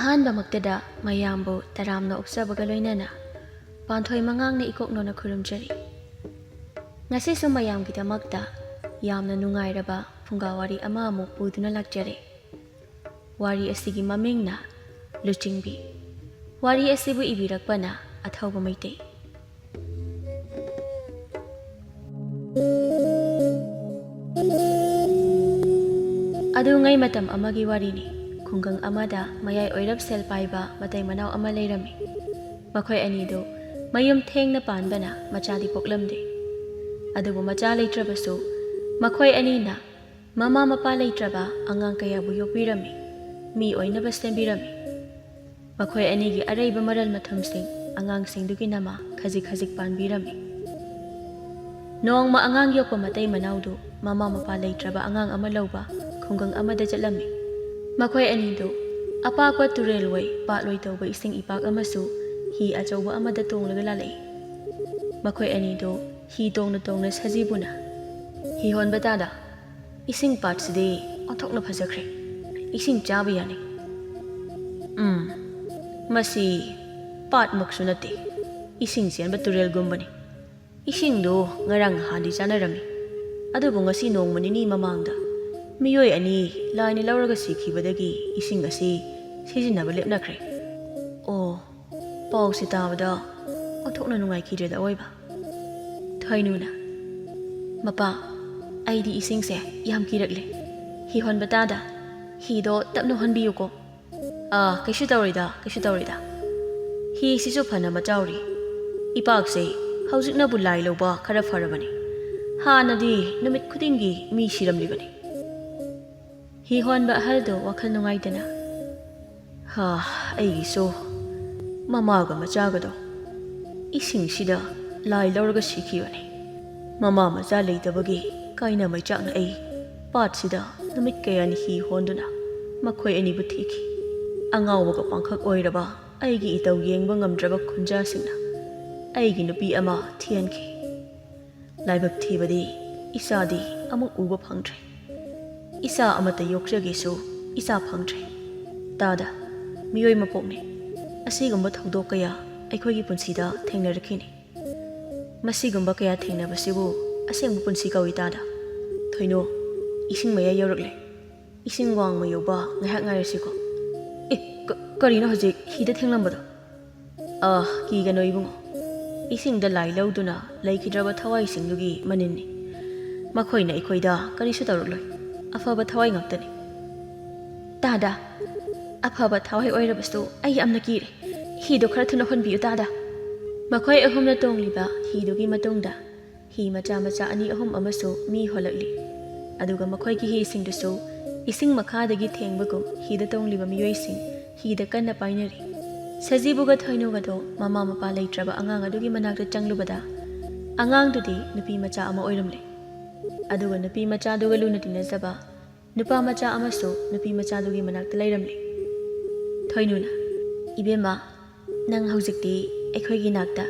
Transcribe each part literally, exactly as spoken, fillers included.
ꯑꯍꯥꯟꯕꯃꯛꯇꯗ ꯃꯌꯥꯝꯕꯨ ꯇꯔꯥꯝꯅ ꯑꯣꯛꯆꯕꯒ ꯂꯣꯏꯅꯅ ꯄꯥꯟꯊꯣꯏ ꯃꯉꯥꯡꯅ ꯏꯀꯣꯛꯅꯣꯅ ꯈꯨꯔꯨꯝꯖꯔꯤ꯫ ꯉꯁꯤꯁꯨ ꯃꯌꯥꯝꯒꯤꯗꯃꯛꯇ ꯌꯥꯝꯅ ꯅꯨꯡꯉꯥꯏꯔꯕ ꯐꯨꯡꯒꯥ ꯋꯥꯔꯤ ꯑꯃ ꯑꯃꯨꯛ ꯄꯨꯗꯨꯅ ꯂꯥꯛꯆꯔꯦ꯫ ꯋꯥꯔꯤ ꯑꯁꯤꯒꯤ ꯃꯃꯤꯡꯅ ꯂꯨꯆꯤꯡꯕꯤ꯫ ꯋꯥꯔꯤ ꯑꯁꯤꯕꯨ ꯏꯕꯤꯔꯛꯄꯅ ꯑꯊꯧꯕ ꯃꯩꯇꯩ꯫ ꯑꯗꯨꯉꯩ ꯃꯇꯝ ꯑꯃꯒꯤ ꯋꯥꯔꯤꯅꯤ꯫ ꯈꯨꯡꯒꯪ ꯑꯃꯗ ꯃꯌꯥꯏ ꯑꯣꯏꯔꯞ ꯁꯦꯜ ꯄꯥꯏꯕ ꯃꯇꯩ ꯃꯅꯥꯎ ꯑꯃ ꯂꯩꯔꯝꯃꯤ꯫ ꯃꯈꯣꯏ ꯑꯅꯤꯗꯨ ꯃꯌꯨꯝ ꯊꯦꯡꯅ ꯄꯥꯟꯕꯅ ꯃꯆꯥꯗꯤ ꯄꯣꯛꯂꯝꯗꯦ꯫ ꯑꯗꯨꯕꯨ ꯃꯆꯥ ꯂꯩꯇ꯭ꯔꯕꯁꯨ ꯃꯈꯣꯏ ꯑꯅꯤꯅ ꯃꯃꯥ ꯃꯄꯥ ꯂꯩꯇ꯭ꯔꯕ ꯑꯉꯥꯡ ꯀꯌꯥꯕꯨ ꯌꯣꯛꯄꯤꯔꯝꯃꯤ, ꯃꯤ ꯑꯣꯏꯅꯕ ꯁꯦꯝꯕꯤꯔꯝꯃꯤ꯫ ꯃꯈꯣꯏ ꯑꯅꯤꯒꯤ ꯑꯔꯩꯕ ꯃꯔꯜ ꯃꯊꯨꯝꯁꯤꯡ ꯑꯉꯥꯡꯁꯤꯡꯗꯨꯒꯤ ꯅꯃꯥ ꯈꯖꯤꯛ ꯈꯖꯤꯛ ꯄꯥꯟꯕꯤꯔꯝꯃꯤ꯫ ꯅꯣꯡꯃ ꯑꯉꯥꯡ ꯌꯣꯛꯄ ꯃꯇꯩ ꯃꯅꯥꯎꯗꯨ ꯃꯃꯥ ꯃꯄꯥ ꯂꯩꯇ꯭ꯔꯕ ꯑꯉꯥꯡ ꯑꯃ ꯂꯧꯕ ꯈꯨꯡꯒꯪ ꯑꯃꯗ ꯆꯠꯂꯝꯃꯤ꯫ ꯃꯈꯣꯏ ꯑꯅꯤꯗꯨ ꯑꯄꯥꯛꯄ ꯇꯨꯔꯦꯜ ꯑꯣꯏ ꯄꯥꯠꯂꯣꯏ ꯇꯧꯕ ꯏꯁꯤꯡ ꯏꯄꯥꯛ ꯑꯃꯁꯨ ꯍꯤ ꯑꯆꯧꯕ ꯑꯃꯗ ꯇꯣꯡꯂꯒ ꯂꯥꯛꯂꯛꯏ꯫ ꯃꯈꯣꯏ ꯑꯅꯤꯗꯨ ꯍꯤ ꯇꯣꯡꯅ ꯇꯣꯡꯅ ꯁꯖꯤꯕꯨꯅ, "ꯍꯤ ꯍꯣꯟꯕ ꯇꯥꯗ, ꯏꯁꯤꯡ ꯄꯥꯠꯁꯤꯗꯤ ꯑꯣꯟꯊꯣꯛꯅ ꯐꯖꯈ꯭ꯔꯦ꯫ ꯏꯁꯤꯡ ꯆꯥꯕ ꯌꯥꯅꯤ꯫ ꯎꯝ, ꯃꯁꯤ ꯄꯥꯠꯃꯛꯁꯨ ꯅꯠꯇꯦ, ꯏꯁꯤꯡ ꯆꯦꯟꯕ ꯇꯨꯔꯦꯜꯒꯨꯝꯕꯅꯤ꯫ ꯏꯁꯤꯡꯗꯨ ꯉꯔꯥꯡ ꯅꯍꯥꯟꯗꯤ ꯆꯥꯅꯔꯝꯃꯤ, ꯑꯗꯨꯕꯨ ꯉꯁꯤ ꯅꯣꯡꯃ ꯅꯤꯅꯤ ꯃꯃꯥꯡꯗ ꯃꯤꯑꯣꯏ ꯑꯅꯤ ꯂꯥꯏꯅ ꯂꯧꯔꯒ ꯁꯤꯈꯤꯕꯗꯒꯤ ꯏꯁꯤꯡ ꯑꯁꯤ ꯁꯤꯖꯤꯟꯅꯕ ꯂꯦꯞꯅꯈ꯭ꯔꯦ꯫" "ꯑꯣ, ꯄꯥꯎꯁꯤ ꯇꯥꯕꯗ ꯑꯣꯟꯊꯣꯛꯅ ꯅꯨꯡꯉꯥꯏꯈꯤꯗ꯭ꯔꯦꯗ ꯑꯑꯣꯏꯕ꯫" ꯊꯣꯏꯅꯨꯅ, "ꯃꯄꯥ, ꯑꯩꯗꯤ ꯏꯁꯤꯡꯁꯦ ꯌꯥꯝ ꯀꯤꯔꯛꯂꯦ꯫ ꯍꯤ ꯍꯣꯟꯕ ꯇꯥꯗ, ꯍꯤꯗꯣ ꯇꯞꯅ ꯍꯣꯟꯕꯤꯌꯨꯀꯣ꯫" "ꯑꯥ, ꯀꯩꯁꯨ ꯇꯧꯔꯣꯏꯗ, ꯀꯩꯁꯨ ꯇꯧꯔꯣꯏꯗ꯫ ꯍꯤꯁꯤꯁꯨ ꯐꯅ ꯃꯆꯥꯎꯔꯤ꯫ ꯏꯄꯥꯛꯁꯦ ꯍꯧꯖꯤꯛꯅꯕꯨ ꯂꯥꯏ ꯂꯧꯕ ꯈꯔ ꯐꯔꯕꯅꯤ꯫ ꯍꯥꯟꯅꯗꯤ ꯅꯨꯃꯤꯠ ꯈꯨꯗꯤꯡꯒꯤ ꯃꯤ ꯁꯤꯔꯝꯂꯤꯕꯅꯤ꯫" ꯍꯤ ꯍꯣꯟꯕ ꯑꯍꯜꯗꯣ ꯋꯥꯈꯜ ꯅꯨꯡꯉꯥꯏꯇꯅ, "ꯍꯥ, ꯑꯩꯒꯤꯁꯨ ꯃꯃꯥꯒ ꯃꯆꯥꯒꯗꯣ ꯏꯁꯤꯡꯁꯤꯗ ꯂꯥꯏ ꯂꯧꯔꯒ ꯁꯤꯈꯤꯕꯅꯤ꯫ ꯃꯃꯥ ꯃꯆꯥ ꯂꯩꯇꯕꯒꯤ ꯀꯥꯏꯅ ꯃꯩꯆꯥꯛꯅ ꯑꯩ ꯄꯥꯠꯁꯤꯗ ꯅꯨꯃꯤꯠ ꯀꯌꯥꯅꯤ ꯍꯤ ꯍꯣꯟꯗꯨꯅ ꯃꯈꯣꯏ ꯑꯅꯤꯕꯨ ꯊꯤꯈꯤ꯫ ꯑꯉꯥꯎꯕꯒ ꯄꯥꯡꯈꯛ ꯑꯣꯏꯔꯕ ꯑꯩꯒꯤ ꯏꯇꯧ ꯌꯦꯡꯕ ꯉꯝꯗ꯭ꯔꯕ ꯈꯨꯟꯖꯥꯁꯤꯡꯅ ꯑꯩꯒꯤ ꯅꯨꯄꯤ ꯑꯃ ꯊꯤꯍꯟꯈꯤ꯫ ꯂꯥꯏꯕꯛ ꯊꯤꯕꯗꯤ ꯏꯆꯥꯗꯤ ꯑꯃꯨꯛ ꯎꯕ ꯐꯪꯗ꯭ꯔꯦ꯫ ꯏꯆꯥ ꯑꯃꯠꯇ ꯌꯣꯛꯆꯒꯦꯁꯨ ꯏꯆꯥ ꯐꯪꯗ꯭ꯔꯦ꯫ ꯇꯥꯗ, ꯃꯤꯑꯣꯏ ꯃꯄꯣꯛꯅꯤ꯫ ꯑꯁꯤꯒꯨꯝꯕ ꯊꯧꯗꯣꯛ ꯀꯌꯥ ꯑꯩꯈꯣꯏꯒꯤ ꯄꯨꯟꯁꯤꯗ ꯊꯦꯡꯅꯔꯛꯈꯤꯅꯤ꯫ ꯃꯁꯤꯒꯨꯝꯕ ꯀꯌꯥ ꯊꯦꯡꯅꯕꯁꯤꯕꯨ ꯑꯁꯦꯡꯕ ꯄꯨꯟꯁꯤ ꯀꯧꯏ ꯇꯥꯗ꯫ ꯊꯣꯏꯅꯨ, ꯏꯁꯤꯡ ꯃꯌꯥꯏ ꯌꯧꯔꯛꯂꯦ꯫ ꯏꯁꯤꯡ ꯋꯥꯡꯃ ꯌꯧꯕ ꯉꯥꯏꯍꯥꯛ ꯉꯥꯏꯔꯁꯤꯀꯣ꯫ ꯑꯦ, ꯀ-, ꯀꯔꯤꯅꯣ ꯍꯧꯖꯤꯛ ꯍꯤꯗ ꯊꯦꯡꯂꯝꯕꯗꯣ? ꯑꯥ, ꯀꯤꯒꯅꯨ ꯏꯕꯨꯡꯉꯣ꯫ ꯏꯁꯤꯡꯗ ꯂꯥꯏ ꯂꯧꯗꯨꯅ ꯂꯩꯈꯤꯗ꯭ꯔꯕ ꯊꯋꯥꯏꯁꯤꯡꯗꯨꯒꯤ ꯃꯅꯤꯟꯅꯤ꯫ ꯃꯈꯣꯏꯅ ꯑꯩꯈꯣꯏꯗ ꯀꯔꯤꯁꯨ ꯇꯧꯔꯛꯂꯣꯏ꯫ ꯑꯐꯕ ꯊꯋꯥꯏ ꯉꯥꯛꯇꯅꯤ꯫ ꯇꯥꯗ, ꯑꯐꯕ ꯊꯋꯥꯏ ꯑꯣꯏꯔꯕꯁꯨ ꯑꯩ ꯌꯥꯝꯅ ꯀꯤꯔꯦ꯫ ꯍꯤꯗꯨ ꯈꯔ ꯊꯨꯅ ꯍꯣꯟꯕꯤꯌꯨ ꯇꯥꯗ꯫ ꯃꯈꯣꯏ ꯑꯍꯨꯝꯅ ꯇꯣꯡꯂꯤꯕ ꯍꯤꯗꯨꯒꯤ ꯃꯇꯨꯡꯗ ꯍꯤ ꯃꯆꯥ ꯃꯆꯥ ꯑꯅꯤ ꯑꯍꯨꯝ ꯑꯃꯁꯨ ꯃꯤ ꯍꯣꯜꯂꯛꯂꯤ꯫ ꯑꯗꯨꯒ ꯃꯈꯣꯏꯒꯤ ꯍꯤꯁꯤꯡꯗꯨꯁꯨ ꯏꯁꯤꯡ ꯃꯈꯥꯗꯒꯤ ꯊꯦꯡꯕꯒꯨꯝ ꯍꯤꯗ ꯇꯣꯡꯂꯤꯕ ꯃꯤꯑꯣꯏꯁꯤꯡ ꯍꯤꯗ ꯀꯟꯅ ꯄꯥꯏꯅꯔꯤ꯫ ꯁꯖꯤꯕꯨꯒ ꯊꯣꯏꯅꯨꯒꯗꯣ ꯃꯃꯥ ꯃꯄꯥ ꯂꯩꯇ꯭ꯔꯕ ꯑꯉꯥꯡ ꯑꯗꯨꯒꯤ ꯃꯅꯥꯛꯇ ꯆꯪꯂꯨꯕꯗ, ꯑꯉꯥꯡꯗꯨꯗꯤ ꯅꯨꯄꯤ ꯃꯆꯥ ꯑꯃ ꯑꯣꯏꯔꯝꯂꯦ꯫ ꯑꯗꯨꯒ ꯅꯨꯄꯤ ꯃꯆꯥꯗꯨꯒ ꯂꯨꯅ ꯇꯤꯟꯅꯖꯕ ꯅꯨꯄꯥ ꯃꯆꯥ ꯑꯃꯁꯨ ꯅꯨꯄꯤ ꯃꯆꯥꯗꯨꯒꯤ ꯃꯅꯥꯛꯇ ꯂꯩꯔꯝꯂꯦ꯫ ꯊꯣꯏꯅꯨꯅ, "ꯏꯕꯦꯝꯃ, ꯅꯪ ꯍꯧꯖꯤꯛꯇꯤ ꯑꯩꯈꯣꯏꯒꯤ ꯅꯥꯛꯇ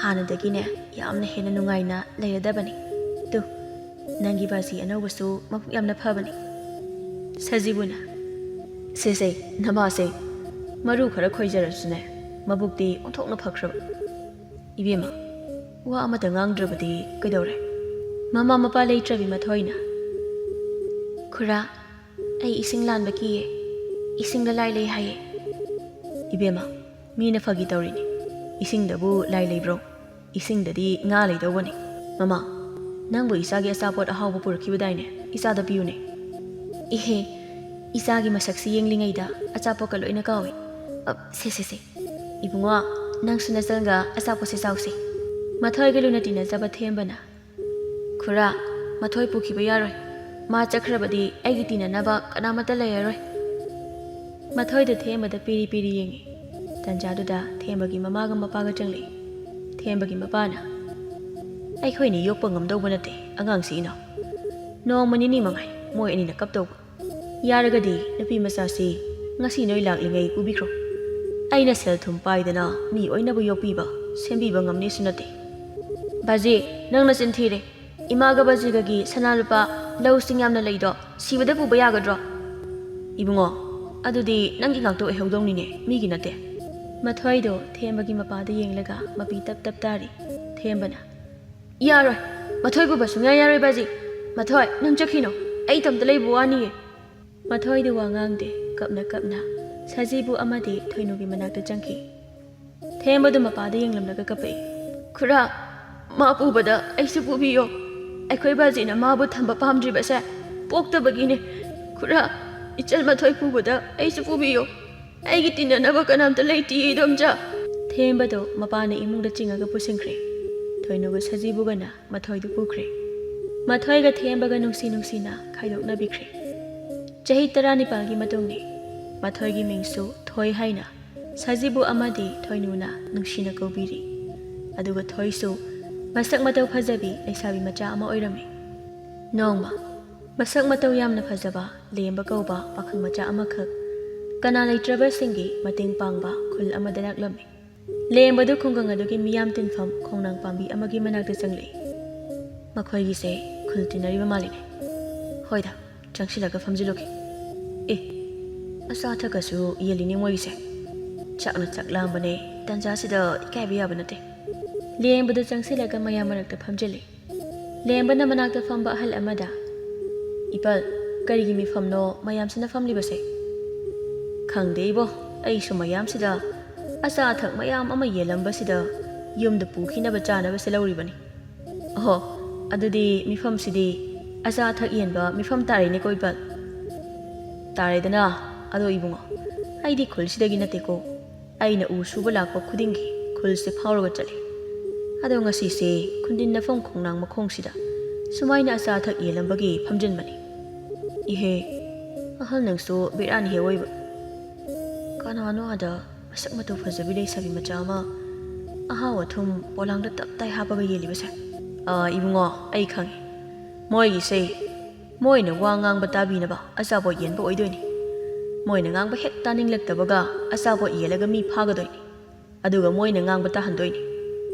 ꯍꯥꯟꯅꯗꯒꯤꯅꯦ ꯌꯥꯝꯅ ꯍꯦꯟꯅ ꯅꯨꯡꯉꯥꯏꯅ ꯂꯩꯔꯗꯕꯅꯤ꯫ ꯇꯨ, ꯅꯪꯒꯤ ꯕꯥꯖꯤ ꯑꯅꯧꯕꯁꯨ ꯃꯕꯨꯛ ꯌꯥꯝꯅ ꯐꯕꯅꯤ꯫" ꯁꯖꯤꯕꯨꯅ, "ꯁꯦꯁꯦ, ꯅꯃꯥꯁꯦ ꯃꯔꯨ ꯈꯔ ꯈꯣꯏꯖꯔꯁꯨꯅꯦ, ꯃꯕꯨꯛꯇꯤ ꯑꯣꯟꯊꯣꯛꯅ ꯐꯈ꯭ꯔꯕ꯫ ꯏꯕꯦꯝꯃ, ꯋꯥ ꯑꯃꯇ ꯉꯥꯡꯗ꯭ꯔꯕꯗꯤ ꯀꯩꯗꯧꯔꯦ?" ꯃꯃꯥ ꯃꯄꯥ ꯂꯩꯇ꯭ꯔꯕꯤ ꯃꯊꯣꯏꯅ, "ꯈꯨꯔꯥ, ꯑꯩ ꯏꯁꯤꯡ ꯂꯥꯟꯕ ꯀꯤꯌꯦ꯫ ꯏꯁꯤꯡꯗ ꯂꯥꯏ ꯂꯩ ꯍꯥꯏꯌꯦ꯫" "ꯏꯕꯦꯝꯃ, ꯃꯤꯅ ꯐꯥꯒꯤ ꯇꯧꯔꯤꯅꯤ꯫ ꯏꯁꯤꯡꯗꯕꯨ ꯂꯥꯏ ꯂꯩꯕ꯭ꯔꯣ? ꯏꯁꯤꯡꯗꯗꯤ ꯉꯥ ꯂꯩꯗꯧꯕꯅꯤ꯫ ꯃꯃꯥ, ꯅꯪꯕꯨ ꯏꯆꯥꯒꯤ ꯑꯆꯥꯄꯣꯠ ꯑꯍꯥꯎꯕ ꯄꯨꯔꯛꯈꯤꯕꯗꯥꯏꯅꯦ? ꯏꯆꯥꯗ ꯄꯤꯌꯨꯅꯦ꯫" "ꯏꯍꯦ, ꯏꯆꯥꯒꯤ ꯃꯁꯛꯁꯤ ꯌꯦꯡꯂꯤꯉꯩꯗ ꯑꯆꯥꯄꯣꯠꯀ ꯂꯣꯏꯅ ꯀꯥꯎꯏ꯫ ꯑ, ꯁꯦ, ꯁꯦ, ꯁꯦ꯫ ꯏꯕꯨꯡꯉꯣ, ꯅꯪꯁꯨ ꯅꯆꯟꯒ ꯑꯆꯥꯄꯣꯠꯁꯦ ꯆꯥꯎꯁꯦ꯫" ꯃꯊꯣꯏꯒ ꯂꯨꯅ ꯇꯤꯟꯅꯖꯕ ꯊꯦꯝꯕꯅ, "ꯈꯨꯔꯥ, ꯃꯊꯣꯏ ꯄꯨꯈꯤꯕ ꯌꯥꯔꯣꯏ꯫ ꯃꯥ ꯆꯠꯈ꯭ꯔꯕꯗꯤ ꯑꯩꯒꯤ ꯇꯤꯟꯅꯅꯕ ꯀꯅꯥꯃꯠꯇ ꯂꯩꯔꯔꯣꯏ꯫" ꯃꯊꯣꯏꯗ ꯊꯦꯝꯕꯗ ꯄꯤꯔꯤ ꯄꯤꯔꯤ ꯌꯦꯡꯉꯤ꯫ ꯇꯟꯖꯥꯗꯨꯗ ꯊꯦꯝꯕꯒꯤ ꯃꯃꯥꯒ ꯃꯄꯥꯒ ꯆꯪꯂꯛꯏ꯫ ꯊꯦꯝꯕꯒꯤ ꯃꯄꯥꯅ, "ꯑꯩꯈꯣꯏꯅ ꯌꯣꯛꯄ ꯉꯝꯗꯧꯕ ꯅꯠꯇꯦ ꯑꯉꯥꯡꯁꯤ, ꯏꯅꯥꯎ꯫ ꯅꯣꯡꯃ ꯅꯤꯅꯤ ꯃꯉꯥꯏ ꯃꯣꯏ ꯑꯅꯤꯅ ꯀꯞꯇꯧꯕ꯫ ꯌꯥꯔꯒꯗꯤ ꯅꯨꯄꯤ ꯃꯆꯥꯁꯤ ꯉꯁꯤ ꯅꯣꯏ ꯂꯥꯛꯂꯤꯉꯩ ꯄꯨꯕꯤꯈ꯭ꯔꯣ꯫ ꯑꯩꯅ ꯁꯦꯜ ꯊꯨꯝ ꯄꯥꯏꯗꯅ ꯃꯤ ꯑꯣꯏꯅꯕꯨ ꯌꯣꯛꯄꯤꯕ, ꯁꯦꯝꯕꯤꯕ ꯉꯝꯅꯤꯁꯨ ꯅꯠꯇꯦ꯫" "ꯕꯥꯖꯤ, ꯅꯪꯅ ꯆꯤꯟ ꯊꯤꯔꯦ꯫ ꯏꯃꯥꯒ ꯕꯥꯖꯤꯒꯒꯤ ꯁꯅꯥ ꯂꯨꯄꯥ, ꯂꯧꯁꯤꯡ ꯌꯥꯝꯅ ꯂꯩꯗꯣ ꯁꯤꯕꯗ ꯄꯨꯕ ꯌꯥꯒꯗ꯭ꯔꯣ?" "ꯏꯕꯨꯡꯉꯣ, ꯑꯗꯨꯗꯤ ꯅꯪꯒꯤ ꯉꯥꯛꯇ ꯑꯣꯏꯍꯧꯗꯧꯅꯤꯅꯦ, ꯃꯤꯒꯤ ꯅꯠꯇꯦ꯫ ꯃꯊꯣꯏꯗꯣ ꯊꯦꯝꯕꯒꯤ ꯃꯄꯥꯗ ꯌꯦꯡꯂꯒ ꯃꯄꯤ ꯇꯞ ꯇꯞ ꯇꯥꯔꯤ꯫ ꯊꯦꯝꯕꯅ, "ꯌꯥꯔꯣꯏ, ꯃꯊꯣꯏ ꯄꯨꯕ ꯁꯨꯡꯌꯥ ꯌꯥꯔꯣꯏ ꯕꯥꯖꯤ꯫ ꯃꯊꯣꯏ, ꯅꯪ ꯆꯠꯈꯤꯅꯣ, ꯑꯩ ꯏꯇꯣꯝꯇ ꯂꯩꯕ ꯋꯥꯅꯤꯌꯦ"꯫ ꯃꯊꯣꯏꯗꯤ ꯋꯥ ꯉꯥꯡꯗꯦ, ꯀꯞꯅ ꯀꯞꯅ ꯁꯖꯤꯕꯨ ꯑꯃꯗꯤ ꯊꯣꯏꯅꯨꯒꯤ ꯃꯅꯥꯛꯇ ꯆꯪꯈꯤ꯫ ꯊꯦꯝꯕꯗꯨ ꯃꯄꯥꯗ ꯌꯦꯡꯂꯝꯂꯒ ꯀꯞꯄꯛꯏ꯫ "ꯈꯨꯔꯥ, ꯃꯥ ꯄꯨꯕꯗ ꯑꯩꯁꯨ ꯄꯨꯕꯤꯌꯣ꯫ ꯑꯩꯈꯣꯏ ꯕꯥꯖꯤꯅ ꯃꯥꯕꯨ ꯊꯝꯕ ꯄꯥꯝꯗ꯭ꯔꯤꯕꯁꯦ ꯄꯣꯛꯇꯕꯒꯤꯅꯦ꯫ ꯈꯨꯔꯥ, ꯏꯆꯜ ꯃꯊꯣꯏ ꯄꯨꯕꯗ ꯑꯩꯁꯨ ꯄꯨꯕꯤꯌꯣ꯫ ꯑꯩꯒꯤ ꯇꯤꯟꯅꯅꯕ ꯀꯅꯥꯝꯇ ꯂꯩꯇꯤꯌꯦ, ꯏꯗꯣꯝꯆꯥ"꯫ ꯊꯦꯝꯕꯗꯨ ꯃꯄꯥꯅ ꯏꯃꯨꯡꯗ ꯆꯤꯡꯉꯒ ꯄꯨꯁꯤꯟꯈ꯭ꯔꯦ꯫ ꯊꯣꯏꯅꯨꯒ ꯁꯖꯤꯕꯨꯒꯅ ꯃꯊꯣꯏꯗꯨ ꯄꯨꯈ꯭ꯔꯦ꯫ ꯃꯊꯣꯏꯒ ꯊꯦꯝꯕꯒ ꯅꯨꯡꯁꯤ ꯅꯨꯡꯁꯤꯅ ꯈꯥꯏꯗꯣꯛꯅꯕꯤꯈ꯭ꯔꯦ꯫ ꯆꯍꯤ ꯇꯔꯥꯅꯤꯄꯥꯜꯒꯤ ꯃꯇꯨꯡꯅꯤ꯫ ꯃꯊꯣꯏꯒꯤ ꯃꯤꯡꯁꯨ ꯊꯣꯏ ꯍꯥꯏꯅ ꯁꯖꯤꯕꯨ ꯑꯃꯗꯤ ꯊꯣꯏꯅꯨꯅ ꯅꯨꯡꯁꯤꯅ ꯀꯧꯕꯤꯔꯤ꯫ ꯑꯗꯨꯒ ꯊꯣꯏꯁꯨ ꯃꯁꯛ ꯃꯇꯧ ꯐꯖꯕꯤ ꯂꯩꯁꯥꯕꯤ ꯃꯆꯥ ꯑꯃ ꯑꯣꯏꯔꯝꯃꯤ꯫ ꯅꯣꯡꯃ ꯃꯁꯛ ꯃꯇꯧ ꯌꯥꯝꯅ ꯐꯖꯕ ꯂꯦꯝꯕ ꯀꯧꯕ ꯄꯥꯈꯪ ꯃꯆꯥ ꯑꯃꯈꯛ ꯀꯅꯥ ꯂꯩꯇ꯭ꯔꯕꯁꯤꯡꯒꯤ ꯃꯇꯦꯡ ꯄꯥꯡꯕ ꯈꯨꯜ ꯑꯃꯗ ꯂꯥꯛꯂꯝꯃꯤ꯫ ꯂꯦꯝꯕꯗꯨ ꯈꯨꯡꯒꯪ ꯑꯗꯨꯒꯤ ꯃꯤꯌꯥꯝ ꯇꯤꯟꯐꯝ ꯈꯣꯡꯅꯥꯡ ꯄꯥꯝꯕꯤ ꯑꯃꯒꯤ ꯃꯅꯥꯛꯇ ꯆꯪꯂꯛꯏ꯫ "ꯃꯈꯣꯏꯒꯤꯁꯦ ꯈꯨꯜ ꯇꯤꯟꯅꯔꯤꯕ ꯃꯥꯜꯂꯤꯅꯦ꯫ ꯍꯣꯏꯗ, ꯆꯪꯁꯤꯜꯂꯒ ꯐꯝꯖꯤꯜꯂꯨꯒꯦ꯫ ꯑꯦ, ꯑꯆꯥ ꯑꯊꯛꯀꯁꯨ ꯌꯦꯜꯂꯤꯅꯦ ꯃꯣꯏꯒꯤꯁꯦ꯫ ꯆꯥꯛꯅ ꯆꯥꯛ ꯂꯥꯝꯕꯅꯦ, ꯇꯟꯖꯥꯁꯤꯗ ꯏꯀꯥꯏꯕ ꯌꯥꯕ ꯅꯠꯇꯦ"꯫ ꯂꯦꯝꯕꯗꯨ ꯆꯪꯁꯤꯜꯂꯒ ꯃꯌꯥꯝ ꯃꯔꯛꯇ ꯐꯝꯖꯤꯜꯂꯤ꯫ ꯂꯦꯝꯕꯅ ꯃꯅꯥꯛꯇ ꯐꯝꯕ ꯑꯍꯜ ꯑꯃꯗ, "ꯏꯄꯜ, ꯀꯔꯤꯒꯤ ꯃꯤꯐꯝꯅꯣ ꯃꯌꯥꯝꯁꯤꯅ ꯐꯝꯂꯤꯕꯁꯦ?" "ꯈꯪꯗꯦ ꯏꯕꯣ, ꯑꯩꯁꯨ ꯃꯌꯥꯝꯁꯤꯗ ꯑꯆꯥ ꯑꯊꯛ ꯃꯌꯥꯝ ꯑꯃ ꯌꯦꯜꯂꯝꯕꯁꯤꯗ ꯌꯨꯝꯗ ꯄꯨꯈꯤꯅꯕ ꯆꯥꯅꯕꯁꯦ ꯂꯧꯔꯤꯕꯅꯤ"꯫ "ꯑꯍꯣ, ꯑꯗꯨꯗꯤ ꯃꯤꯐꯝꯁꯤꯗꯤ ꯑꯆꯥ ꯑꯊꯛ ꯌꯦꯟꯕ ꯃꯤꯐꯝ ꯇꯥꯔꯦꯅꯦꯀꯣ ꯏꯄꯜ?" "ꯇꯥꯔꯦꯗꯅ꯫ ꯑꯗꯣ ꯏꯕꯨꯡꯉꯣ, ꯑꯩꯗꯤ ꯈꯨꯜꯁꯤꯗꯒꯤ ꯅꯠꯇꯦꯀꯣ꯫ ꯑꯩꯅ ꯎ ꯁꯨꯕ ꯂꯥꯛꯄ ꯈꯨꯗꯤꯡꯒꯤ ꯈꯨꯜꯁꯦ ꯐꯥꯎꯔꯒ ꯆꯠꯂꯤ꯫ ꯑꯗꯣ ꯉꯁꯤꯁꯦ ꯈꯨꯟꯗꯤꯟꯅꯐꯝ ꯈꯣꯡꯅꯥꯡ ꯃꯈꯣꯡꯁꯤꯗ ꯁꯨꯃꯥꯏꯅ ꯑꯆꯥ ꯑꯊꯛ ꯌꯦꯜꯂꯝꯕꯒꯤ ꯐꯝꯖꯤꯟꯕꯅꯤ"꯫ "ꯏꯍꯦ, ꯑꯍꯜ ꯅꯪꯁꯨ ꯕꯦꯔꯥꯅꯤꯍꯦ ꯑꯣꯏꯕ꯫ ꯀꯅꯥꯅꯣ ꯑꯥꯗ ꯃꯁꯛ ꯃꯇꯧ ꯐꯖꯕꯤ ꯂꯩꯁꯥꯕꯤ ꯃꯆꯥ ꯑꯃ ꯑꯍꯥꯎ ꯑꯊꯨꯝ ꯄꯣꯂꯥꯡꯗ ꯇꯞ ꯇꯥꯏ ꯍꯥꯞꯄꯒ ꯌꯦꯜꯂꯤꯕꯁꯦ?" "ꯑꯥ, ꯏꯕꯨꯡꯉꯣ, ꯑꯩ ꯈꯪꯉꯤ꯫ ꯃꯣꯏꯒꯤꯁꯦ ꯃꯣꯏꯅ ꯋꯥ ꯉꯥꯡꯕ ꯇꯥꯕꯤꯅꯕ ꯑꯆꯥꯄꯣꯠ ꯌꯦꯟꯕ ꯑꯣꯏꯗꯣꯏꯅꯤ꯫ ꯃꯣꯏꯅ ꯉꯥꯡꯕ ꯍꯦꯛ ꯇꯥꯅꯤꯡꯂꯛꯇꯕꯒ ꯑꯆꯥꯄꯣꯠ ꯌꯦꯜꯂꯒ ꯃꯤ ꯐꯥꯒꯗꯣꯏꯅꯤ꯫ ꯑꯗꯨꯒ ꯃꯣꯏꯅ ꯉꯥꯡꯕ ꯇꯥꯍꯟꯗꯣꯏꯅꯤ꯫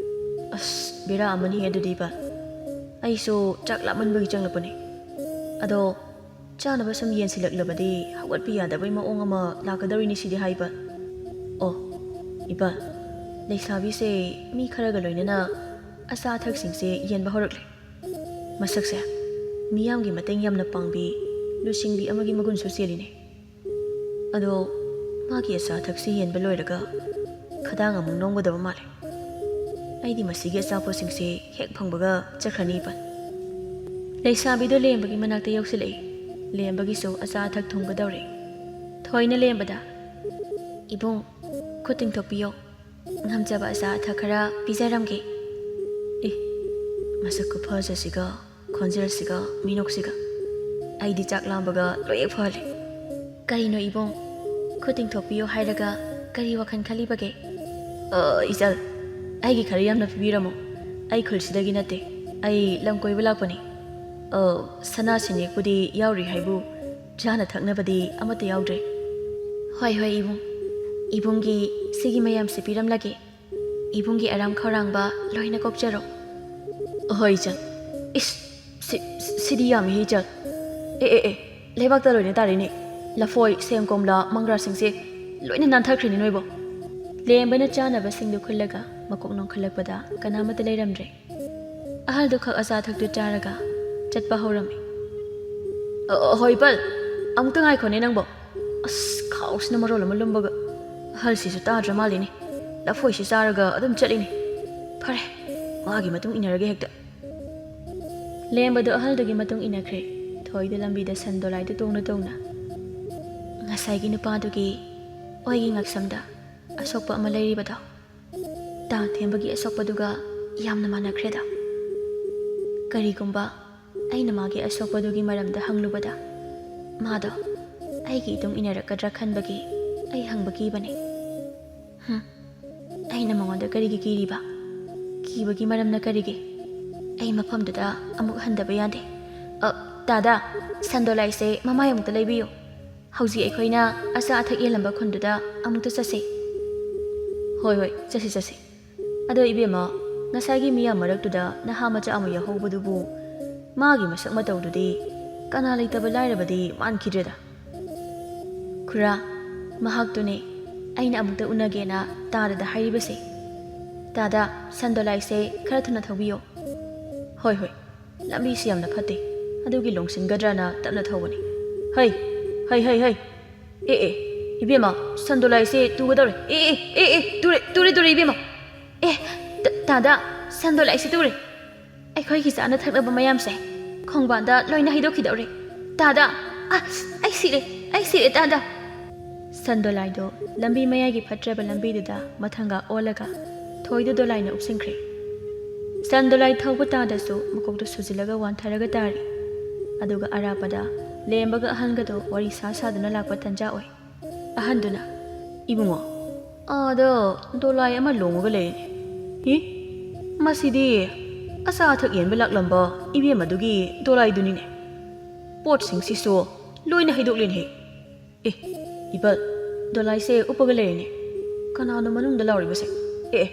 ꯑꯁ, ꯕꯦꯔꯥ ꯑꯃꯅꯤꯍꯦ ꯑꯗꯨꯗꯤ ꯏꯄꯥ꯫ ꯑꯩꯁꯨ ꯆꯥꯛ ꯂꯥꯝꯃꯟꯕꯒꯤ ꯆꯪꯂꯛꯄꯅꯤ꯫ ꯑꯗꯣ ꯆꯥꯅꯕ ꯁꯨꯝ ꯌꯦꯟꯁꯤꯜꯂꯛꯂꯕꯗꯤ ꯍꯧꯒꯠꯄ ꯌꯥꯗꯕꯩ ꯃꯑꯣꯡ ꯑꯃ ꯂꯥꯛꯀꯗꯧꯔꯤꯅꯤ ꯁꯤꯗꯤ ꯍꯥꯏꯕ꯫ ꯑꯣ, ꯏꯕꯥ, ꯂꯩꯁꯥꯕꯤꯁꯦ ꯃꯤ ꯈꯔꯒ ꯂꯣꯏꯅꯅ ꯑꯆꯥ ꯑꯊꯛꯁꯤꯡꯁꯦ ꯌꯦꯟꯕ ꯍꯧꯔꯛꯂꯦ꯫ ꯃꯁꯛꯁꯦ ꯃꯤꯌꯥꯝꯒꯤ ꯃꯇꯦꯡ ꯌꯥꯝꯅ ꯄꯥꯡꯕꯤ, ꯂꯨꯆꯤꯡꯕꯤ ꯑꯃꯒꯤ ꯃꯒꯨꯟꯁꯨ ꯆꯦꯜꯂꯤꯅꯦ꯫ ꯑꯗꯣ ꯃꯥꯒꯤ ꯑꯆꯥ ꯑꯊꯛꯁꯤ ꯌꯦꯟꯕ ꯂꯣꯏꯔꯒ ꯈꯗꯥꯡ ꯑꯃꯨꯛ ꯅꯣꯝꯒꯗꯕ ꯃꯥꯜꯂꯦ꯫ ꯑꯩꯗꯤ ꯃꯁꯤꯒꯤ ꯑꯆꯥꯄꯣꯠꯁꯤꯡꯁꯦ ꯍꯦꯛ ꯐꯪꯕꯒ ꯆꯠꯈ꯭ꯔꯅꯤ ꯏꯕꯥ꯫ ꯂꯩꯁꯥꯕꯤꯗꯣ ꯂꯦꯝꯕꯒꯤ ꯃꯅꯥꯛꯇ ꯌꯧꯁꯤꯜꯂꯛꯏ꯫ ꯂꯦꯝꯕꯒꯤꯁꯨ ꯑꯆꯥ ꯑꯊꯛ ꯊꯨꯡꯒꯗꯧꯔꯦ꯫ ꯊꯣꯏꯅ ꯂꯦꯝꯕꯗ, "ꯏꯕꯨꯡ, ꯈꯨꯠ ꯇꯤꯡꯊꯣꯛꯄꯤꯌꯣ꯫ ꯉꯝꯖꯕ ꯑꯆꯥ ꯑꯊꯛ ꯈꯔ ꯄꯤꯖꯔꯝꯒꯦ꯫" ꯑꯦ, ꯃꯁꯛ ꯈꯨꯐꯖꯁꯤꯒ, ꯈꯣꯟꯖꯦꯜꯁꯤꯒ, ꯃꯤꯅꯣꯛꯁꯤꯒ꯫ ꯑꯩꯗꯤ ꯆꯥꯛ ꯂꯥꯝꯕꯒ ꯂꯣꯏ ꯍꯦꯛ ꯐꯍꯜꯂꯦ꯫ "ꯀꯔꯤꯅꯣ ꯏꯕꯨꯡ? ꯈꯨꯠ ꯇꯤꯡꯊꯣꯛꯄꯤꯌꯣ ꯍꯥꯏꯔꯒ ꯀꯔꯤ ꯋꯥꯈꯜ ꯈꯜꯂꯤꯕꯒꯦ?" "ꯑ, ꯏꯆꯜ, ꯑꯩꯒꯤ ꯈꯔ ꯌꯥꯝꯅ ꯄꯤꯕꯤꯔꯝꯃꯣ꯫ ꯑꯩ ꯈꯨꯜꯁꯤꯗꯒꯤ ꯅꯠꯇꯦ꯫ ꯑꯩ ꯂꯝ ꯀꯣꯏꯕ ꯂꯥꯛꯄꯅꯤ꯫ ꯑ, ꯁꯅꯥ ꯁꯤꯟꯌꯦꯛꯄꯨꯗꯤ ꯌꯥꯎꯔꯤ ꯍꯥꯏꯕꯨ ꯆꯥꯅ ꯊꯛꯅꯕꯗꯤ ꯑꯃꯠꯇ ꯌꯥꯎꯗ꯭ꯔꯦ꯫" "ꯍꯣꯏ, ꯍꯣꯏ ꯏꯕꯨꯡ꯫ ꯏꯕꯨꯡꯒꯤ ꯁꯤꯒꯤ ꯃꯌꯥꯝꯁꯦ ꯄꯤꯔꯝꯂꯒꯦ꯫ ꯏꯕꯨꯡꯒꯤ ꯑꯔꯥꯝ ꯈꯧꯔꯥꯡꯕ ꯂꯣꯏꯅ ꯀꯣꯛꯆꯔꯣ꯫" "ꯍꯣꯏ ꯏꯆꯜ꯫ ꯏꯁ, ꯁꯤ-, ꯁꯤꯗꯤ ꯌꯥꯝꯃꯤꯍꯦ ꯏꯆꯜ꯫ ꯑꯦ, ꯑꯦ, ꯑꯦ, ꯂꯩꯕꯥꯛꯇ ꯂꯣꯏꯅ ꯇꯥꯔꯦꯅꯦ꯫ ꯂꯐꯣꯏ, ꯁꯦꯝ, ꯀꯣꯝꯂꯥ, ꯃꯪꯒ꯭ꯔꯥꯁꯤꯡꯁꯦ ꯂꯣꯏꯅ ꯅꯥꯟꯊꯈ꯭ꯔꯦꯅꯦ ꯅꯣꯏꯕꯣ꯫" ꯂꯦꯝꯕꯅ ꯆꯥꯅꯕꯁꯤꯡꯗꯨ ꯈꯨꯜꯂꯒ ꯃꯀꯣꯛ ꯅꯣꯡꯈꯠꯂꯛꯄꯗ ꯀꯅꯥꯃꯠꯇ ꯂꯩꯔꯝꯗ꯭ꯔꯦ꯫ ꯑꯍꯜꯗꯨ ꯈꯛ ꯑꯆꯥ ꯑꯊꯛꯇꯨ ꯆꯥꯔꯒ ꯆꯠꯄ ꯍꯧꯔꯝꯃꯤ꯫ "ꯑ, ꯑ, ꯍꯣꯏ ꯏꯄꯜ, ꯑꯃꯨꯛꯇ ꯉꯥꯏꯈꯣꯅꯦ ꯅꯪꯕꯣ꯫ ꯑꯁ, ꯈꯥꯎꯁꯤꯅ ꯃꯔꯣꯜ ꯑꯃ ꯂꯨꯝꯕꯒ꯫ ꯑꯍꯜꯁꯤꯁꯨ ꯇꯥꯗ꯭ꯔ ꯃꯥꯜꯂꯤꯅꯦ꯫ ꯂꯐꯣꯏꯁꯤ ꯆꯥꯔꯒ ꯑꯗꯨꯝ ꯆꯠꯂꯤꯅꯦ꯫ ꯐꯔꯦ, ꯃꯥꯒꯤ ꯃꯇꯨꯡ ꯏꯟꯅꯔꯒꯦ ꯍꯦꯛꯇ꯫" ꯂꯦꯝꯕꯗꯨ ꯑꯍꯜꯗꯨꯒꯤ ꯃꯇꯨꯡ ꯏꯟꯅꯈ꯭ꯔꯦ꯫ ꯊꯣꯏꯗꯨ ꯂꯝꯕꯤꯗ ꯁꯟ ꯗꯣꯂꯥꯏꯗꯨ ꯇꯣꯡꯅ ꯇꯣꯡꯅ꯫ ꯉꯁꯥꯏꯒꯤ ꯅꯨꯄꯥꯗꯨꯒꯤ ꯑꯣꯏꯒꯤ ꯉꯛꯁꯝꯗ ꯑꯁꯣꯛꯄ ꯑꯃ ꯂꯩꯔꯤꯕꯗꯣ, ꯇꯥ ꯊꯦꯝꯕꯒꯤ ꯑꯁꯣꯛꯄꯗꯨꯒ ꯌꯥꯝꯅ ꯃꯥꯟꯅꯈ꯭ꯔꯦꯗ꯫ ꯀꯔꯤꯒꯨꯝꯕ ꯑꯩꯅ ꯃꯥꯒꯤ ꯑꯁꯣꯛꯄꯗꯨꯒꯤ ꯃꯔꯝꯗ ꯍꯪꯂꯨꯕꯗ, ꯃꯥꯗꯣ ꯑꯩꯒꯤ ꯏꯇꯨꯡ ꯏꯟꯅꯔꯛꯀꯗ꯭ꯔꯥ ꯈꯟꯕꯒꯤ ꯑꯩ ꯍꯪꯕ ꯀꯤꯕꯅꯤ꯫ ꯍꯨꯝ, ꯑꯩꯅ ꯃꯉꯣꯟꯗ ꯀꯔꯤꯒꯤ ꯀꯤꯔꯤꯕ? ꯀꯤꯕꯒꯤ ꯃꯔꯝꯅ ꯀꯔꯤꯒꯤ? ꯑꯩ ꯃꯐꯝꯗꯨꯗ ꯑꯃꯨꯛ ꯍꯟꯗꯕ ꯌꯥꯗꯦ꯫ ꯑ, ꯇꯥꯗꯥ, ꯁꯟꯗꯣꯂꯥꯏꯁꯦ ꯃꯃꯥꯏ ꯑꯃꯨꯛꯇ ꯂꯩꯕꯤꯌꯨ꯫ ꯍꯧꯖꯤꯛ ꯑꯩꯈꯣꯏꯅ ꯑꯆꯥ ꯑꯊꯛ ꯌꯦꯜꯂꯝꯕ ꯈꯨꯟꯗꯨꯗ ꯑꯃꯨꯛꯇ ꯆꯠꯁꯤ꯫ ꯍꯣꯏ, ꯍꯣꯏ, ꯆꯠꯁꯤ, ꯆꯠꯁꯤ꯫ ꯑꯗꯣ ꯏꯕꯦꯝꯃ, ꯉꯁꯥꯏꯒꯤ ꯃꯤꯌꯥꯝ ꯃꯔꯛꯇꯨꯗ ꯅꯍꯥ ꯃꯆꯥ ꯑꯃ ꯌꯥꯎꯍꯧꯕꯗꯨꯕꯨ, ꯃꯥꯒꯤ ꯃꯁꯛ ꯃꯇꯧꯗꯨꯗꯤ ꯀꯅꯥ ꯂꯩꯇꯕ ꯂꯥꯏꯔꯕꯗꯤ ꯃꯥꯟꯈꯤꯗ꯭ꯔꯦꯗ꯫ ꯈꯨꯔꯥ, ꯃꯍꯥꯛꯇꯨꯅꯦ ꯑꯩꯅ ꯑꯃꯨꯛꯇ ꯎꯅꯒꯦꯅ ꯇꯥꯗꯗ ꯍꯥꯏꯔꯤꯕꯁꯦ꯫ ꯇꯥꯗ, ꯁꯟꯗꯣꯂꯥꯏꯁꯦ ꯈꯔ ꯊꯨꯅ ꯊꯧꯕꯤꯌꯣ꯫ ꯍꯣꯏ, ꯍꯣꯏ, ꯂꯝꯕꯤꯁꯤ ꯌꯥꯝꯅ ꯐꯠꯇꯦ, ꯑꯗꯨꯒꯤ ꯂꯣꯡꯁꯤꯟꯒꯗ꯭ꯔꯅ ꯇꯞꯅ ꯊꯧꯕꯅꯤ꯫ ꯍꯩ, ꯍꯩ, ꯍꯩ, ꯍꯩ꯫ ꯑꯦ, ꯑꯦ, ꯏꯕꯦꯝꯃ, ꯁꯟꯗꯣꯂꯥꯏꯁꯦ ꯇꯨꯒꯗꯧꯔꯦ꯫ ꯑꯦ, ꯑꯦ, ꯑꯦ, ꯑꯦ, ꯇꯨꯔꯦ, ꯇꯨꯔꯦ, ꯇꯨꯔꯦ, ꯏꯕꯦꯝꯃ꯫ ꯑꯦ, ꯇ-, ꯇꯥꯗ, ꯁꯟꯗꯣꯂꯥꯏꯁꯦ ꯇꯨꯔꯦ꯫ ꯑꯩꯈꯣꯏꯒꯤ ꯆꯥꯅ ꯊꯛꯅꯕ ꯃꯌꯥꯝꯁꯦ ꯈꯣꯡꯕꯥꯟꯗ ꯂꯣꯏꯅ ꯍꯩꯗꯣꯛꯈꯤꯗꯧꯔꯦ꯫ ꯇꯥꯗ! ꯑ, ꯑꯩ ꯁꯤꯔꯦ! ꯑꯩ ꯁꯤꯔꯦ, ꯇꯥꯗ! ꯁꯟꯗꯣꯂꯥꯏꯗꯣ ꯂꯝꯕꯤ ꯃꯌꯥꯏꯒꯤ ꯐꯠꯇ꯭ꯔꯕ ꯂꯝꯕꯤꯗꯨꯗ ꯃꯊꯪꯒ ꯑꯣꯜꯂꯒ ꯊꯣꯏꯗꯣ ꯗꯣꯂꯥꯏꯅ ꯎꯞꯁꯤꯟꯈ꯭ꯔꯦ꯫ ꯁꯟꯗꯣꯂꯥꯏ ꯊꯧꯕ ꯇꯥꯗꯁꯨ ꯃꯀꯣꯛꯇ ꯁꯨꯖꯤꯜꯂꯒ ꯋꯥꯟꯊꯔꯒ ꯇꯥꯔꯤ꯫ ꯑꯗꯨꯒ ꯑꯔꯥꯞꯄꯗ ꯂꯦꯝꯕꯒ ꯑꯍꯟꯒꯗꯣ ꯋꯥꯔꯤ ꯁꯥ ꯁꯥꯗꯨꯅ ꯂꯥꯛꯄ ꯇꯟꯖꯥ ꯑꯣꯏ꯫ ꯑꯍꯟꯗꯨꯅ, "ꯏꯕꯨꯡꯉꯣ, ꯑꯥꯗ ꯗꯣꯂꯥꯏ ꯑꯃ ꯂꯣꯡꯉꯒ ꯂꯩꯔꯤꯅꯦ꯫ ꯍꯤ? ꯃꯁꯤꯗꯤ ꯑꯆꯥ ꯑꯊꯛ ꯌꯦꯟꯕ ꯂꯥꯛꯂꯝꯕ ꯏꯕꯦꯝ ꯑꯗꯨꯒꯤ ꯗꯣꯂꯥꯏꯗꯨꯅꯤꯅꯦ꯫ ꯄꯣꯠꯁꯤꯡꯁꯤꯁꯨ ꯂꯣꯏꯅ ꯍꯩꯗꯣꯛꯂꯦꯅꯦ꯫ ꯑꯦ, ꯏꯕꯜ, ꯗꯣꯂꯥꯏꯁꯦ ꯎꯞꯄꯒ ꯂꯩꯔꯤꯅꯦ꯫ ꯀꯅꯥꯅꯣ ꯃꯅꯨꯡꯗ ꯂꯥꯎꯔꯤꯕꯁꯦ? ꯑꯦ, ꯑꯦ,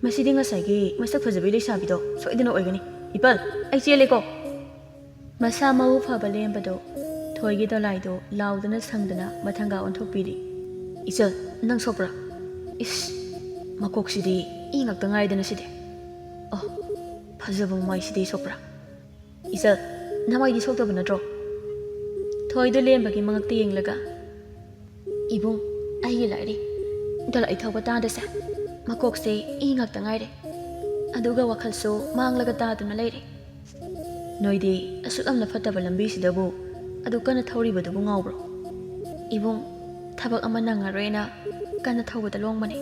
ꯃꯁꯤꯗꯤ ꯉꯁꯥꯏꯒꯤ ꯃꯁꯛ ꯐꯖꯕꯤ ꯂꯩꯁꯥꯕꯤꯗꯣ ꯁꯣꯏꯗꯅ ꯑꯣꯏꯒꯅꯤ꯫ ꯏꯕꯜ, ꯑꯩ ꯆꯦꯜꯂꯦꯀꯣ꯫" ꯃꯁꯥ ꯃꯎ ꯐꯕ ꯂꯦꯝꯕꯗꯣ ꯊꯣꯏꯒꯤ ꯗꯣꯂꯥꯏꯗꯣ ꯂꯥꯎꯗꯨꯅ ꯁꯪꯗꯨꯅ ꯃꯊꯪꯒ ꯑꯣꯟꯊꯣꯛꯄꯤꯔꯤ꯫ "ꯏꯆꯜ, ꯅꯪ ꯁꯣꯛꯄ꯭ꯔꯥ? ꯏꯁ, ꯃꯀꯣꯛꯁꯤꯗꯤ ꯏ ꯉꯥꯛꯇ ꯉꯥꯏꯗꯅ ꯁꯤꯗꯤ꯫ ꯑꯣ, ꯐꯖꯕ ꯃꯃꯥꯏꯁꯤꯗꯤ ꯁꯣꯛꯄ꯭ꯔꯥ? ꯏꯆꯜ, ꯅꯃꯥꯏꯗꯤ ꯁꯣꯛꯇꯕ ꯅꯠꯇ꯭ꯔꯣ?" ꯊꯣꯏꯗꯣ ꯂꯦꯝꯕꯒꯤ ꯃꯉꯛꯇ ꯌꯦꯡꯂꯒ, "ꯏꯕꯨꯡ, ꯑꯩꯒꯤ ꯂꯥꯏꯔꯤ꯫ ꯗꯣꯂꯥꯏ ꯊꯧꯕ ꯇꯥꯗꯁꯦ꯫ ꯃꯀꯣꯛꯁꯦ ꯏ ꯉꯥꯛꯇ ꯉꯥꯏꯔꯦ꯫ ꯑꯗꯨꯒ ꯋꯥꯈꯜꯁꯨ ꯃꯥꯡꯂꯒ ꯇꯥꯗꯨꯅ ꯂꯩꯔꯦ꯫ ꯅꯣꯏꯗꯤ ꯑꯁꯨꯛ ꯌꯥꯝꯅ ꯐꯠꯇꯕ ꯂꯝꯕꯤꯁꯤꯗꯕꯨ ꯑꯗꯨ ꯀꯟꯅ ꯊꯧꯔꯤꯕꯗꯨꯕꯨ ꯉꯥꯎꯕ꯭ꯔꯣ? ꯏꯕꯨꯡ, ꯊꯕꯛ ꯑꯃ ꯅꯪꯉꯔꯣꯏꯅ ꯀꯟꯅ ꯊꯧꯕꯗ ꯂꯣꯡꯕꯅꯦ꯫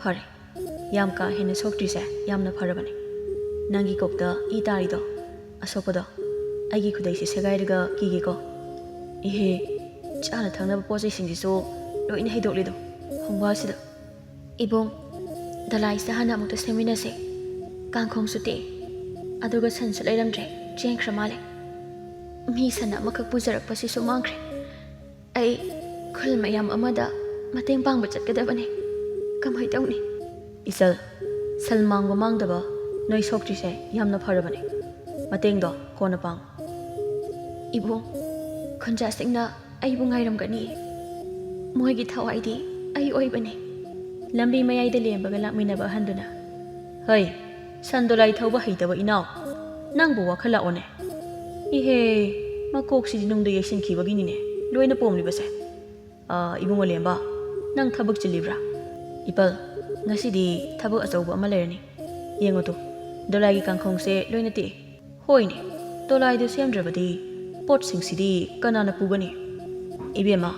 ꯐꯔꯦ, ꯌꯥꯝ ꯀꯥ ꯍꯦꯟꯅ ꯁꯣꯛꯇ꯭ꯔꯤꯁꯦ ꯌꯥꯝꯅ ꯐꯔꯕꯅꯦ꯫ ꯅꯪꯒꯤ ꯀꯣꯛꯇ ꯏ ꯇꯥꯔꯤꯗꯣ, ꯑꯁꯣꯛꯄꯗꯣ ꯑꯩꯒꯤ ꯈꯨꯗꯩꯁꯦ ꯁꯦꯒꯥꯏꯔꯒ ꯀꯤꯒꯦꯀꯣ꯫ ꯏꯍꯦ, ꯆꯥꯅ ꯊꯛꯅꯕ ꯄꯣꯠ ꯆꯩꯁꯤꯡꯁꯤꯁꯨ ꯂꯣꯏꯅ ꯍꯩꯗꯣꯛꯂꯤꯗꯣ ꯈꯣꯡꯕꯥꯜꯁꯤꯗ꯫ ꯏꯕꯨꯡ, ꯗꯣꯂꯥꯏꯁꯦ ꯍꯥꯟꯅ ꯑꯃꯨꯛꯇ ꯁꯦꯝꯃꯤꯟꯅꯁꯦ꯫ ꯀꯥꯡꯈꯣꯡꯁꯨ ꯇꯦꯛꯑꯦ, ꯑꯗꯨꯒ ꯁꯟꯁꯨ ꯂꯩꯔꯝꯗ꯭ꯔꯦ, ꯆꯦꯟꯈ꯭ꯔ ꯃꯥꯜꯂꯦ꯫ ꯃꯤ ꯁꯟ ꯑꯃꯈꯛ ꯄꯨꯖꯔꯛꯄꯁꯤꯁꯨ ꯃꯥꯡꯈ꯭ꯔꯦ꯫ ꯑꯩ ꯈꯨꯜ ꯃꯌꯥꯝ ꯑꯃꯗ ꯃꯇꯦꯡ ꯄꯥꯡꯕ ꯆꯠꯀꯗꯕꯅꯦ꯫ ꯀꯃꯥꯏ ꯇꯧꯅꯤ?" "ꯏꯆꯜ, ꯁꯟ ꯃꯥꯡꯕ ꯃꯥꯡꯗꯕ ꯅꯣꯏ ꯁꯣꯛꯇ꯭ꯔꯤꯁꯦ ꯌꯥꯝꯅ ꯐꯔꯕꯅꯦ꯫ ꯃꯇꯦꯡꯗꯣ ꯀꯣꯟꯅ ꯄꯥꯡ꯫" ꯏꯕꯨꯡ, ꯈꯨꯟꯖꯥꯁꯤꯡꯅ ꯑꯩꯕꯨ ꯉꯥꯏꯔꯝꯒꯅꯤ꯫ ꯃꯣꯏꯒꯤ ꯊꯋꯥꯏꯗꯤ ꯑꯩ ꯑꯣꯏꯕꯅꯤ꯫ ꯂꯝꯕꯤ ꯃꯌꯥꯏꯗ ꯂꯦꯝꯕꯒ ꯂꯥꯛꯃꯤꯟꯅꯕ ꯑꯍꯟꯗꯨꯅ, "ꯍꯩ, ꯁꯟ ꯗꯣꯂꯥꯏ ꯊꯧꯕ ꯍꯩꯇꯕ ꯏꯅꯥꯎ, ꯅꯪꯕꯨ ꯋꯥꯈꯜ ꯂꯥꯛꯑꯣꯅꯦ꯫ ꯏꯍꯦ, ꯃꯀꯣꯛꯁꯤꯗꯤ ꯅꯨꯡꯗ ꯌꯩꯁꯤꯟꯈꯤꯕꯒꯤꯅꯤꯅꯦ ꯂꯣꯏꯅ ꯄꯣꯝꯂꯤꯕꯁꯦ꯫ ꯑꯥ, ꯏꯕꯨꯡꯉꯣ ꯂꯦꯝꯕ, ꯅꯪ ꯊꯕꯛ ꯆꯤꯜꯂꯤꯕ꯭ꯔꯥ?" "ꯏꯄꯜ, ꯉꯁꯤꯗꯤ ꯊꯕꯛ ꯑꯆꯧꯕ ꯑꯃ ꯂꯩꯔꯅꯤ꯫ ꯌꯦꯡꯉꯨ ꯇꯨ, ꯗꯣꯂꯥꯏꯒꯤ ꯀꯥꯡꯈꯣꯡꯁꯦ ꯂꯣꯏꯅ ꯇꯦꯛꯑꯦ꯫ ꯍꯣꯏꯅꯦ, ꯗꯣꯂꯥꯏꯗꯨ ꯁꯦꯝꯗ꯭ꯔꯕꯗꯤ ꯄꯣꯠꯁꯤꯡꯁꯤꯗꯤ ꯀꯅꯥꯅ ꯄꯨꯒꯅꯤ? ꯏꯕꯦꯝꯃ,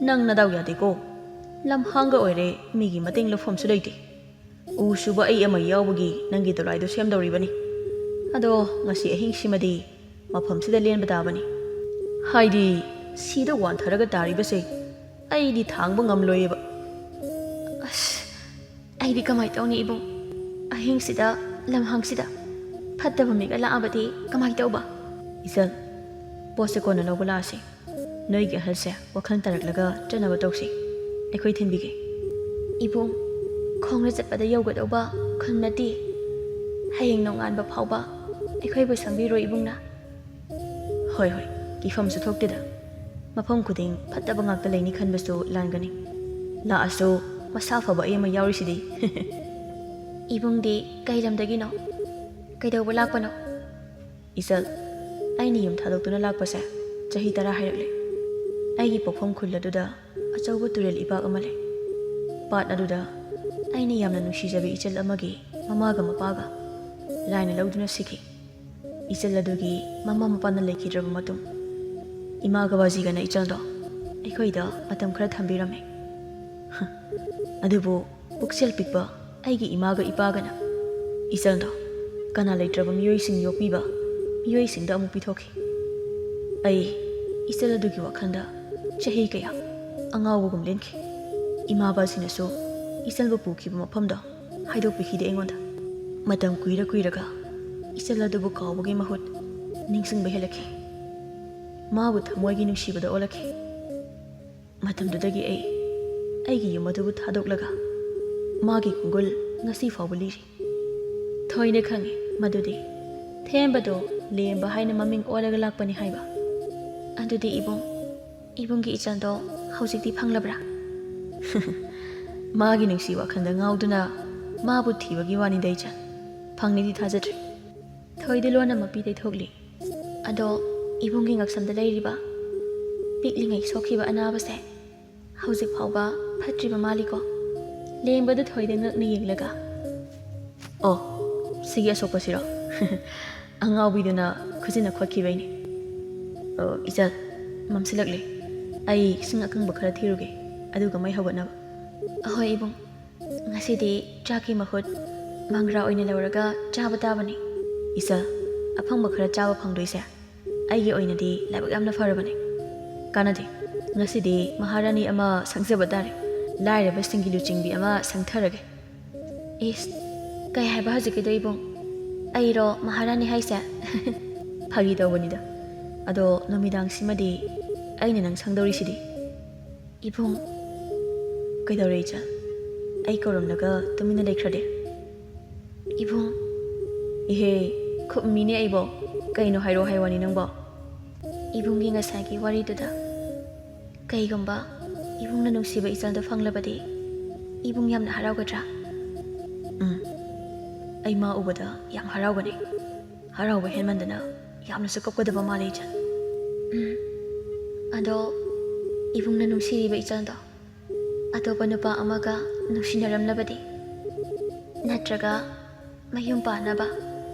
ꯅꯪ ꯅꯗꯥꯎ ꯌꯥꯗꯦꯀꯣ꯫ ꯂꯝꯍꯥꯡꯒ ꯑꯣꯏꯔꯦ, ꯃꯤꯒꯤ ꯃꯇꯦꯡ ꯂꯧꯐꯝꯁꯨ ꯂꯩꯇꯦ꯫ ꯎ ꯁꯨꯕ ꯑꯩ ꯑꯃ ꯌꯥꯎꯕꯒꯤ ꯅꯪꯒꯤ ꯗꯣꯂꯥꯏꯗꯨ ꯁꯦꯝꯗꯧꯔꯤꯕꯅꯤ꯫ ꯑꯗꯣ ꯉꯁꯤ ꯑꯍꯤꯡꯁꯤꯃꯗꯤ ꯃꯐꯝꯁꯤꯗ ꯂꯦꯟꯕ ꯇꯥꯕꯅꯤ꯫ ꯍꯥꯏꯗꯤ ꯁꯤꯗ ꯋꯥꯟꯊꯔꯒ ꯇꯥꯔꯤꯕꯁꯦ ꯑꯩꯗꯤ ꯊꯥꯡꯕ ꯉꯝꯂꯣꯏꯌꯦꯕ꯫" "ꯑꯁ, ꯑꯩꯗꯤ ꯀꯃꯥꯏ ꯇꯧꯅꯤ ꯏꯕꯨꯡ? ꯑꯍꯤꯡꯁꯤꯗ, ꯂꯝꯍꯥꯡꯁꯤꯗ ꯐꯠꯇꯕ ꯃꯤꯒ ꯂꯥꯛꯑꯕꯗꯤ ꯀꯃꯥꯏ ꯇꯧꯕ?" "ꯏꯆꯜ, ꯄꯣꯠꯁꯦ ꯀꯣꯟꯅ ꯂꯧꯕ ꯂꯥꯛꯑꯁꯤ꯫ ꯅꯣꯏꯒꯤ ꯑꯍꯜꯁꯦ ꯋꯥꯈꯜ ꯇꯥꯔꯛꯂꯒ ꯆꯠꯅꯕ ꯇꯧꯁꯤ꯫ ꯑꯩꯈꯣꯏ ꯊꯤꯟꯕꯤꯒꯦ꯫" "ꯏꯕꯨꯡ, ꯈꯣꯡꯅ ꯆꯠꯄꯗ ꯌꯧꯒꯗꯧꯕ ꯈꯨꯟ ꯅꯠꯇꯦ꯫ ꯍꯌꯦꯡ ꯅꯣꯡꯉꯥꯟꯕ ꯐꯥꯎꯕ ꯑꯩꯈꯣꯏꯕꯨ ꯁꯪꯕꯤꯔꯣ ꯏꯕꯨꯡꯅ꯫" "ꯍꯣꯏ, ꯍꯣꯏ, ꯀꯤꯐꯝꯁꯨ ꯊꯣꯛꯇꯦꯗ꯫ ꯃꯐꯝ ꯈꯨꯗꯤꯡ ꯐꯠꯇꯕ ꯉꯥꯛꯇ ꯂꯩꯅꯤ ꯈꯟꯕꯁꯨ ꯂꯥꯟꯒꯅꯤ꯫ ꯂꯥꯛꯑꯁꯨ ꯃꯁꯥ ꯐꯕ ꯑꯩ ꯑꯃ ꯌꯥꯎꯔꯤꯁꯤꯗꯤ꯫" "ꯏꯕꯨꯡꯗꯤ ꯀꯩ ꯂꯝꯗꯒꯤꯅꯣ? ꯀꯩꯗꯧꯕ ꯂꯥꯛꯄꯅꯣ?" "ꯏꯆꯜ, ꯑꯩꯅ ꯌꯨꯝ ꯊꯥꯗꯣꯛꯇꯨꯅ ꯂꯥꯛꯄꯁꯦ ꯆꯍꯤ ꯇꯔꯥ ꯍꯥꯏꯔꯛꯂꯦ꯫ ꯑꯩꯒꯤ ꯄꯣꯛꯐꯝ ꯈꯨꯜ ꯑꯗꯨꯗ ꯑꯆꯧꯕ ꯇꯨꯔꯦꯜ ꯏꯄꯥꯛ ꯑꯃ ꯂꯩ꯫ ꯄꯥꯠ ꯑꯗꯨꯗ ꯑꯩꯅ ꯌꯥꯝꯅ ꯅꯨꯡꯁꯤꯖꯕꯤ ꯏꯆꯜ ꯑꯃꯒꯤ ꯃꯃꯥꯒ ꯃꯄꯥꯒ ꯂꯥꯏꯅ ꯂꯧꯗꯨꯅ ꯁꯤꯈꯤ꯫ ꯏꯆꯜ ꯑꯗꯨꯒꯤ ꯃꯃꯥ ꯃꯄꯥꯅ ꯂꯩꯈꯤꯗ꯭ꯔꯕ ꯃꯇꯨꯡ, ꯏꯃꯥꯒ ꯕꯥꯖꯤꯒꯅ ꯏꯆꯜꯗꯣ ꯑꯩꯈꯣꯏꯗ ꯃꯇꯝ ꯈꯔ ꯊꯝꯕꯤꯔꯝꯃꯤ꯫ ꯑꯗꯨꯕꯨ ꯄꯨꯛꯆꯦꯜ ꯄꯤꯛꯄ ꯑꯩꯒꯤ ꯏꯃꯥꯒ ꯏꯄꯥꯒꯅ ꯏꯆꯜꯗꯣ ꯀꯅꯥ ꯂꯩꯇ꯭ꯔꯕ ꯃꯤꯑꯣꯏꯁꯤꯡ ꯌꯣꯛꯄꯤꯕ ꯃꯤꯑꯣꯏꯁꯤꯡꯗ ꯑꯃꯨꯛ ꯄꯤꯊꯣꯛꯈꯤ꯫ ꯑꯩ ꯏꯆꯜ ꯑꯗꯨꯒꯤ ꯋꯥꯈꯜꯗ ꯆꯍꯤ ꯀꯌꯥ ꯑꯉꯥꯎꯕꯒꯨꯝ ꯂꯦꯟꯈꯤ꯫ ꯏꯃꯥ ꯕꯥꯖꯤꯅꯁꯨ ꯏꯆꯜꯕꯨ ꯄꯨꯈꯤꯕ ꯃꯐꯝꯗꯣ ꯍꯥꯏꯗꯣꯛꯄꯤꯈꯤꯗꯦ ꯑꯩꯉꯣꯟꯗ꯫ ꯃꯇꯝ ꯀꯨꯏꯔ ꯀꯨꯏꯔꯒ ꯏꯆꯜ ꯑꯗꯨꯕꯨ ꯀꯥꯎꯕꯒꯤ ꯃꯍꯨꯠ ꯅꯤꯡꯁꯤꯡꯕ ꯍꯦꯜꯂꯛꯈꯤ꯫ ꯃꯥꯕꯨ ꯊꯃꯣꯏꯒꯤ ꯅꯨꯡꯁꯤꯕꯗ ꯑꯣꯜꯂꯛꯈꯤ꯫ ꯃꯇꯝꯗꯨꯗꯒꯤ ꯑꯩ ꯑꯩꯒꯤ ꯌꯨꯝ ꯑꯗꯨꯕꯨ ꯊꯥꯗꯣꯛꯂꯒ ꯃꯥꯒꯤ ꯈꯣꯡꯒꯨꯜ ꯉꯁꯤ ꯐꯥꯎꯕ ꯂꯤꯔꯤ꯫ ꯊꯣꯏꯅ ꯈꯪꯏ ꯃꯗꯨꯗꯤ ꯊꯦꯝꯕꯗꯣ ꯂꯦꯝꯕ ꯍꯥꯏꯅ ꯃꯃꯤꯡ ꯑꯣꯜꯂꯒ ꯂꯥꯛꯄꯅꯤ ꯍꯥꯏꯕ꯫ ꯑꯗꯨꯗꯤ ꯏꯕꯨꯡ, ꯏꯕꯨꯡꯒꯤ ꯏꯆꯜꯗꯣ ꯍꯧꯖꯤꯛꯇꯤ ꯐꯪꯂꯕ꯭ꯔꯥ? ꯃꯥꯒꯤ ꯅꯨꯡꯁꯤ ꯋꯥꯈꯜꯗ ꯉꯥꯎꯗꯨꯅ ꯃꯥꯕꯨ ꯊꯤꯕꯒꯤ ꯋꯥꯅꯤꯗ ꯏꯆꯜ꯫ ꯐꯪꯅꯤꯗꯤ ꯊꯥꯖꯗ꯭ꯔꯤ꯫ ꯊꯣꯏꯗꯤ ꯂꯣꯟꯅ ꯃꯄꯤ ꯇꯩꯊꯣꯛꯂꯤ꯫ ꯑꯗꯣ ꯏꯕꯨꯡꯒꯤ ꯉꯛꯁꯝꯗ ꯂꯩꯔꯤꯕ ꯄꯤꯛꯂꯤꯉꯩ ꯁꯣꯛꯈꯤꯕ ꯑꯅꯥꯕꯁꯦ ꯍꯧꯖꯤꯛ ꯐꯥꯎꯕ ꯐꯠꯇ꯭ꯔꯤꯕ ꯃꯥꯜꯂꯤꯀꯣ? ꯂꯦꯝꯕꯗꯨ ꯊꯣꯏꯗ ꯉꯛꯅ ꯌꯦꯡꯂꯒ, "ꯑꯣ, ꯁꯤꯒꯤ ꯑꯁꯣꯛꯄꯁꯤꯔꯣ?" ꯑꯉꯥꯎꯕꯤꯗꯨꯅ ꯈꯨꯖꯤꯟꯅ ꯈꯣꯠꯈꯤꯕꯩꯅꯦ꯫ "ꯑꯣ, ꯏꯆꯜ, ꯃꯝꯁꯤꯜꯂꯛꯂꯦ꯫ ꯑꯩ ꯏꯁꯤꯡ ꯑꯀꯪꯕ ꯈꯔ ꯊꯤꯔꯨꯒꯦ, ꯑꯗꯨꯒ ꯃꯩ ꯍꯧꯒꯠꯅꯕ꯫" "ꯑꯍꯣꯏ ꯏꯕꯨꯡ, ꯉꯁꯤꯗꯤ ꯆꯥꯛꯀꯤ ꯃꯍꯨꯠ ꯃꯪꯒ꯭ꯔꯥ ꯑꯣꯏꯅ ꯂꯧꯔꯒ ꯆꯥꯕ ꯇꯥꯕꯅꯤ꯫" "ꯏꯆꯜ, ꯑꯐꯪꯕ ꯈꯔ ꯆꯥꯕ ꯐꯪꯗꯣꯏꯁꯦ ꯑꯩꯒꯤ ꯑꯣꯏꯅꯗꯤ ꯂꯥꯏꯕꯛ ꯌꯥꯝꯅ ꯐꯔꯕꯅꯦ꯫ ꯀꯥꯟꯅꯗꯦ, ꯉꯁꯤꯗꯤ ꯃꯍꯥꯔꯥꯅꯤ ꯑꯃ ꯁꯪꯖꯕ ꯇꯥꯔꯦ꯫ ꯂꯥꯏꯔꯕꯁꯤꯡꯒꯤ ꯂꯨꯆꯤꯡꯕꯤ ꯑꯃ ꯁꯪꯊꯔꯒꯦ꯫" "ꯏꯁ, ꯀꯩ ꯍꯥꯏꯕ ꯍꯧꯖꯤꯛꯀꯤꯗꯣ ꯏꯕꯨꯡ? ꯑꯩꯔꯣ ꯃꯍꯥꯔꯥꯅꯤ ꯍꯥꯏꯁꯦ?" "ꯐꯥꯒꯤ ꯇꯧꯕꯅꯤꯗ꯫ ꯑꯗꯣ ꯅꯨꯃꯤꯗꯥꯡꯁꯤꯃꯗꯤ ꯑꯩꯅ ꯅꯪ ꯁꯪꯗꯧꯔꯤꯁꯤꯗꯤ꯫" "ꯏꯕꯨꯡ꯫" "ꯀꯩꯗꯧꯔꯦ ꯏꯆꯥ? ꯑꯩ ꯀꯧꯔꯝꯂꯒ ꯇꯨꯃꯤꯟꯅ ꯂꯩꯈ꯭ꯔꯗꯤ?" "ꯏꯕꯨꯡ꯫" "ꯏꯍꯦ, ꯈꯨꯝꯃꯤꯅꯦ ꯑꯩꯕꯣ꯫ ꯀꯩꯅꯣ ꯍꯥꯏꯔꯣ ꯍꯥꯏ ꯋꯥꯅꯤ ꯅꯪꯕꯣ?" "ꯏꯕꯨꯡꯒꯤ ꯉꯁꯥꯏꯒꯤ ꯋꯥꯔꯤꯗꯨꯗ ꯀꯩꯒꯨꯝꯕ ꯏꯕꯨꯡꯅ ꯅꯨꯡꯁꯤꯕ ꯏꯆꯜꯗꯣ ꯐꯪꯂꯕꯗꯤ ꯏꯕꯨꯡ ꯌꯥꯝꯅ ꯍꯔꯥꯎꯒꯗ꯭ꯔꯥ?" "ꯎꯝ, ꯑꯩ ꯃꯥ ꯎꯕꯗ ꯌꯥꯝ ꯍꯔꯥꯎꯒꯅꯤ꯫ ꯍꯔꯥꯎꯕ ꯍꯦꯟꯃꯟꯗꯅ ꯌꯥꯝꯅꯁꯨ ꯀꯞꯀꯗꯕ ꯃꯥꯜꯂꯦ ꯏꯆꯜ꯫" "ꯎꯝ, ꯑꯗꯣ ꯏꯕꯨꯡꯅ ꯅꯨꯡꯁꯤꯔꯤꯕ ꯏꯆꯜꯗꯣ ꯑꯇꯣꯞꯄ ꯅꯨꯄꯥ ꯑꯃꯒ ꯅꯨꯡꯁꯤꯅꯔꯝꯂꯕꯗꯤ, ꯅꯠꯇ꯭ꯔꯒ ꯃꯌꯨꯝ ꯄꯥꯟꯅꯕ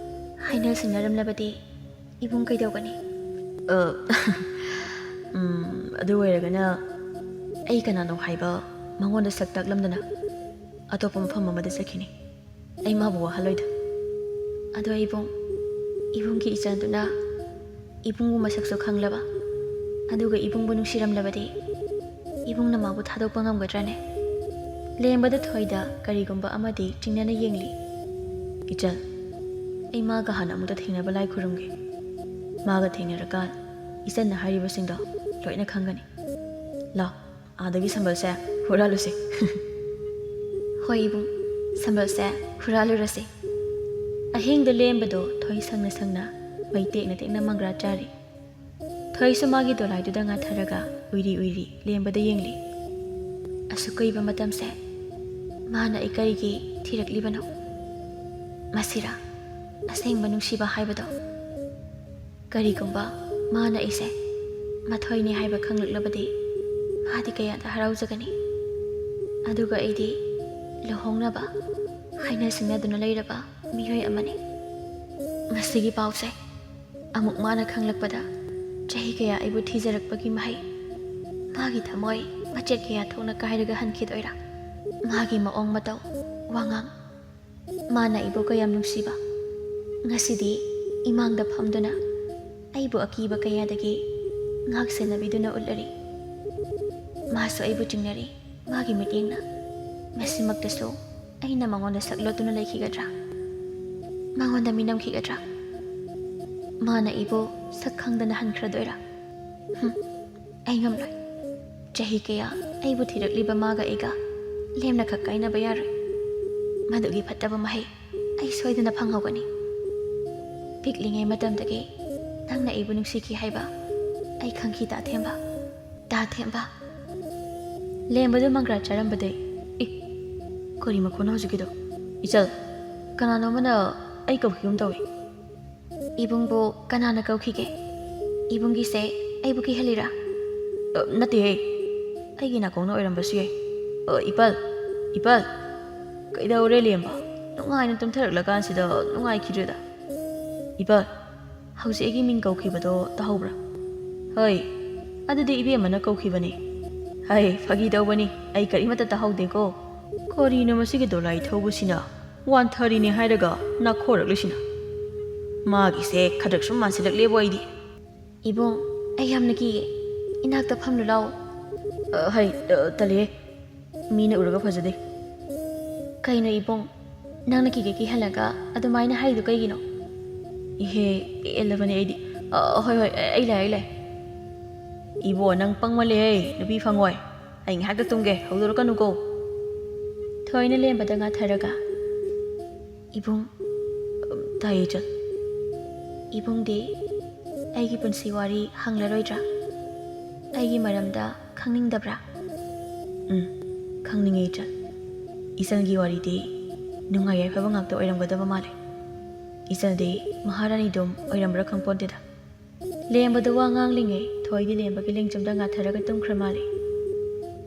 ꯍꯥꯏꯅ ꯁꯤꯡꯅꯔꯝꯂꯕꯗꯤ ꯏꯕꯨꯡ ꯀꯩꯗꯧꯒꯅꯤ?" "ꯑ, ꯎꯝ, ꯑꯗꯨ ꯑꯣꯏꯔꯒꯅ ꯑꯩ ꯀꯅꯥꯅꯣ ꯍꯥꯏꯕ ꯃꯉꯣꯟꯗ ꯁꯛ ꯇꯥꯛꯂꯝꯗꯅ ꯑꯇꯣꯞꯄ ꯃꯐꯝ ꯑꯃꯗ ꯆꯠꯈꯤꯅꯤ꯫ ꯑꯩ ꯃꯥꯕꯨ ꯋꯥꯍꯜꯂꯣꯏꯗ꯫" "ꯑꯗꯣ ꯏꯕꯨꯡ, ꯏꯕꯨꯡꯒꯤ ꯏꯆꯜꯗꯨꯅ ꯏꯕꯨꯡꯕꯨ ꯃꯁꯛꯁꯨ ꯈꯪꯂꯕ, ꯑꯗꯨꯒ ꯏꯕꯨꯡꯕꯨ ꯅꯨꯡꯁꯤꯔꯝꯂꯕꯗꯤ ꯏꯕꯨꯡꯅ ꯃꯥꯕꯨ ꯊꯥꯗꯣꯛꯄ ꯉꯝꯒꯗ꯭ꯔꯅꯦ?" ꯂꯦꯝꯕꯗ ꯊꯣꯏꯗ ꯀꯔꯤꯒꯨꯝꯕ ꯑꯃꯗꯤ ꯆꯤꯡꯅꯅ ꯌꯦꯡꯂꯤ꯫ "ꯏꯆꯜ, ꯑꯩ ꯃꯥꯒ ꯍꯥꯟꯅ ꯑꯃꯨꯛꯇ ꯊꯦꯡꯅꯕ ꯂꯥꯏ ꯈꯨꯔꯨꯝꯒꯦ꯫ ꯃꯥꯒ ꯊꯦꯡꯅꯔꯀꯥꯟ ꯏꯆꯟꯅ ꯍꯥꯏꯔꯤꯕꯁꯤꯡꯗꯣ ꯂꯣꯏꯅ ꯈꯪꯒꯅꯤ꯫ ꯂꯥꯎ, ꯑꯥꯗꯒꯤ ꯁꯝꯕꯜꯁꯦ ꯍꯨꯔꯥꯜꯂꯨꯁꯦ꯫" "ꯍꯣꯏ ꯏꯕꯨꯡ, ꯁꯝꯕꯜꯁꯦ ꯍꯨꯔꯥꯜꯂꯨꯔꯁꯤ꯫" ꯑꯍꯤꯡꯗ ꯂꯦꯝꯕꯗꯣ ꯊꯣꯏ ꯁꯪꯅ ꯁꯪꯅ ꯃꯩ ꯇꯦꯛꯅ ꯇꯦꯛꯅ ꯃꯪꯒ꯭ꯔꯥ ꯆꯥꯔꯤ꯫ ꯊꯣꯏꯁꯨ ꯃꯥꯒꯤ ꯗꯣꯂꯥꯏꯗꯨꯗ ꯉꯥꯊꯔꯒ ꯎꯏꯔꯤ ꯎꯏꯔꯤ ꯂꯦꯝꯕꯗ ꯌꯦꯡꯂꯤ꯫ ꯑꯁꯨꯛ ꯀꯨꯏꯕ ꯃꯇꯝꯁꯦ ꯃꯥꯅ ꯑꯩ ꯀꯔꯤꯒꯤ ꯊꯤꯔꯛꯂꯤꯕꯅꯣ? ꯃꯁꯤꯔꯥ ꯑꯁꯦꯡꯕ ꯅꯨꯡꯁꯤꯕ ꯍꯥꯏꯕꯗꯣ? ꯀꯔꯤꯒꯨꯝꯕ ꯃꯥꯅ ꯑꯩꯁꯦ ꯃꯊꯣꯏꯅꯤ ꯍꯥꯏꯕ ꯈꯪꯂꯛꯂꯕꯗꯤ ꯃꯥꯗꯤ ꯀꯌꯥꯗ ꯍꯔꯥꯎꯖꯒꯅꯤ꯫ ꯑꯗꯨꯒ ꯑꯩꯗꯤ ꯂꯨꯍꯣꯡꯅꯕ ꯍꯥꯏꯅ ꯁꯤꯡꯅꯗꯨꯅ ꯂꯩꯔꯕ ꯃꯤꯑꯣꯏ ꯑꯃꯅꯤ꯫ ꯃꯁꯤꯒꯤ ꯄꯥꯎꯁꯦ ꯑꯃꯨꯛ ꯃꯥꯅ ꯈꯪꯂꯛꯄꯗ ꯆꯍꯤ ꯀꯌꯥ ꯑꯩꯕꯨ ꯊꯤꯖꯔꯛꯄꯒꯤ ꯃꯍꯩ, ꯃꯥꯒꯤ ꯊꯃꯣꯏ ꯃꯆꯦꯠ ꯀꯌꯥ ꯊꯣꯛꯅ ꯀꯥꯏꯔꯒ ꯍꯟꯈꯤꯗꯣꯏꯔꯥ? ꯃꯥꯒꯤ ꯃꯑꯣꯡ ꯃꯇꯧ, ꯋꯥꯉꯥꯡ, ꯃꯥꯅ ꯑꯩꯕꯨ ꯀꯌꯥꯝ ꯅꯨꯡꯁꯤꯕ, ꯉꯁꯤꯗꯤ ꯏꯃꯥꯡꯗ ꯐꯝꯗꯨꯅ ꯑꯩꯕꯨ ꯑꯀꯤꯕ ꯀꯌꯥꯗꯒꯤ ꯉꯥꯛ ꯁꯦꯟꯅꯕꯤꯗꯨꯅ ꯎꯠꯂꯔꯤ꯫ ꯃꯥꯁꯨ ꯑꯩꯕꯨ ꯆꯤꯡꯅꯔꯤ ꯃꯥꯒꯤ ꯃꯤꯠꯌꯦꯡꯅ꯫ ꯃꯁꯤꯃꯛꯇꯁꯨ ꯑꯩꯅ ꯃꯉꯣꯟꯗ ꯁꯛ ꯂꯣꯠꯇꯨꯅ ꯂꯩꯈꯤꯒꯗ꯭ꯔꯥ? ꯃꯉꯣꯟꯗ ꯃꯤꯅꯝꯈꯤꯒꯗ꯭ꯔꯥ? ꯃꯥꯅ ꯑꯩꯕꯨ ꯁꯛ ꯈꯪꯗꯅ ꯍꯟꯈ꯭ꯔꯗꯣꯏꯔꯥ? ꯍꯨꯝ, ꯑꯩ ꯉꯝꯂꯣꯏ꯫ ꯆꯍꯤ ꯀꯌꯥ ꯑꯩꯕꯨ ꯊꯤꯔꯛꯂꯤꯕ ꯃꯥꯒ ꯑꯩꯒ ꯂꯦꯝꯅꯈꯛ ꯀꯥꯏꯅꯕ ꯌꯥꯔꯣꯏ꯫ ꯃꯗꯨꯒꯤ ꯐꯠꯇꯕ ꯃꯍꯩ ꯑꯩ ꯁꯣꯏꯗꯅ ꯐꯪꯍꯧꯒꯅꯤ꯫ ꯄꯤꯛꯂꯤꯉꯩ ꯃꯇꯝꯗꯒꯤ ꯅꯪꯅ ꯑꯩꯕꯨ ꯅꯨꯡꯁꯤꯈꯤ ꯍꯥꯏꯕ ꯑꯩ ꯈꯪꯈꯤ, ꯇꯥꯊꯦꯝꯕ꯫ ꯇꯥꯊꯦꯝꯕ꯫ ꯂꯦꯝꯕꯗꯨ ꯃꯪꯒ꯭ꯔꯥ ꯆꯥꯔꯝꯕꯗꯩ, "ꯏ, ꯀꯔꯤ ꯃꯈꯣꯟꯅꯣ ꯍꯧꯖꯤꯛꯀꯤꯗꯣ? ꯏꯆꯜ, ꯀꯅꯥꯅꯣ ꯑꯃꯅ ꯑꯩ ꯀꯧꯈꯤꯒꯨꯝ ꯇꯧꯏ꯫ ꯏꯕꯨꯡꯕꯨ ꯀꯅꯥꯅ ꯀꯧꯈꯤꯒꯦ? ꯏꯕꯨꯡꯒꯤꯁꯦ ꯑꯩꯕꯨ ꯀꯤꯍꯜꯂꯤꯔꯥ?" "ꯑ, ꯅꯠꯇꯦꯍꯦ, ꯑꯩꯒꯤ ꯅꯥꯀꯣꯡꯅ ꯑꯣꯏꯔꯝꯕꯁꯨ ꯌꯥꯏ꯫ ꯑ, ꯏꯄꯜ, ꯏꯄꯜ, ꯀꯩꯗꯧꯔꯦ ꯂꯦꯝꯕ? ꯅꯨꯡꯉꯥꯏꯅ ꯇꯨꯝꯊꯔꯛꯂꯀꯥꯟꯁꯤꯗ ꯅꯨꯡꯉꯥꯏꯈꯤꯗ꯭ꯔꯦꯗ꯫ ꯏꯄꯜ, ꯍꯧꯖꯤꯛ ꯑꯩꯒꯤ ꯃꯤꯡ ꯀꯧꯈꯤꯕꯗꯣ ꯇꯥꯍꯧꯕ꯭ꯔꯥ?" "ꯍꯣꯏ, ꯑꯗꯨꯗꯤ ꯏꯕꯦꯝꯃꯅ ꯀꯧꯈꯤꯕꯅꯤ꯫" "ꯍꯥꯏ, ꯐꯥꯒꯤ ꯇꯧꯕꯅꯤ, ꯑꯩ ꯀꯔꯤꯃꯠꯇ ꯇꯥꯍꯧꯗꯦꯀꯣ꯫" "ꯀꯔꯤꯅꯣ ꯃꯁꯤꯒꯤ ꯗꯣꯂꯥꯏ ꯊꯧꯕꯁꯤꯅ? ꯋꯥꯟꯊꯔꯤꯅꯦ ꯍꯥꯏꯔꯒ ꯅꯥꯈꯣꯔꯛꯂꯤꯁꯤꯅ꯫ ꯃꯥꯒꯤꯁꯦ ꯈꯗ꯭ꯔꯛ ꯁꯨꯝ ꯃꯥꯟꯁꯤꯜꯂꯛꯂꯦꯕꯣ ꯑꯩꯗꯤ꯫" "ꯏꯕꯨꯡ, ꯑꯩ ꯌꯥꯝꯅ ꯀꯤꯌꯦ꯫ ꯏꯅꯥꯛꯇ ꯐꯝꯂꯨ ꯂꯥꯎ꯫" "ꯑ, ꯍꯩ, ꯑ, ꯇꯜꯂꯤꯌꯦ꯫ ꯃꯤꯅ ꯎꯔꯒ ꯐꯖꯗꯦ꯫" "ꯀꯩꯅꯣ ꯏꯕꯨꯡ, ꯅꯪꯅ ꯀꯤꯒꯦ ꯀꯤꯍꯜꯂꯒ ꯑꯗꯨꯃꯥꯏꯅ ꯍꯥꯏꯗꯨ ꯀꯩꯒꯤꯅꯣ?" "ꯏꯍꯦ, ꯄꯦꯜꯂꯕꯅꯦ ꯑꯩꯗꯤ꯫ ꯑ, ꯍꯣꯏ, ꯍꯣꯏ, ꯑꯩ ꯂꯥꯛꯑꯦ, ꯑꯩ ꯂꯥꯛꯑꯦ꯫" "ꯏꯕꯣ, ꯅꯪ ꯄꯪꯃꯜꯂꯦꯍꯦ, ꯅꯨꯄꯤ ꯐꯪꯉꯣꯏ꯫ ꯑꯩ ꯉꯥꯏꯍꯥꯛꯇ ꯇꯨꯝꯒꯦ, ꯍꯧꯗꯣꯔꯛꯀꯅꯨꯀꯣ꯫" ꯊꯣꯏꯅ ꯂꯦꯝꯕꯗ ꯉꯥꯊꯔꯒ, "ꯏꯕꯨꯡ꯫" "ꯇꯥꯏꯌꯦ ꯏꯆꯟ꯫" ꯏꯕꯨꯡꯗꯤ ꯑꯩꯒꯤ ꯄꯨꯟꯁꯤ ꯋꯥꯔꯤ ꯍꯪꯂꯔꯣꯏꯗ꯭ꯔꯥ? ꯑꯩꯒꯤ ꯃꯔꯝꯗ ꯈꯪꯅꯤꯡꯗꯕ꯭ꯔꯥ? ꯎꯝ, ꯈꯪꯅꯤꯡꯉꯦ ꯏꯆꯜ꯫ ꯏꯆꯜꯒꯤ ꯋꯥꯔꯤꯗꯤ ꯅꯨꯡꯉꯥꯏ ꯌꯥꯏꯐꯕ ꯉꯥꯛꯇ ꯑꯣꯏꯔꯝꯒꯗꯕ ꯃꯥꯜꯂꯦ꯫ ꯏꯆꯜꯗꯤ ꯃꯍꯥꯔꯥꯅꯤꯗꯨꯝ ꯑꯣꯏꯔꯝꯕ꯭ꯔꯥ ꯈꯪꯄꯣꯟꯇꯦꯗ꯫ ꯂꯦꯝꯕꯗ ꯋꯥ ꯉꯥꯡꯂꯤꯉꯩ ꯊꯣꯏꯗꯤ ꯂꯦꯝꯕꯒꯤ ꯂꯦꯡꯖꯨꯝꯗ ꯉꯥꯊꯔꯒ ꯇꯨꯝꯈ꯭ꯔ ꯃꯥꯜꯂꯦ꯫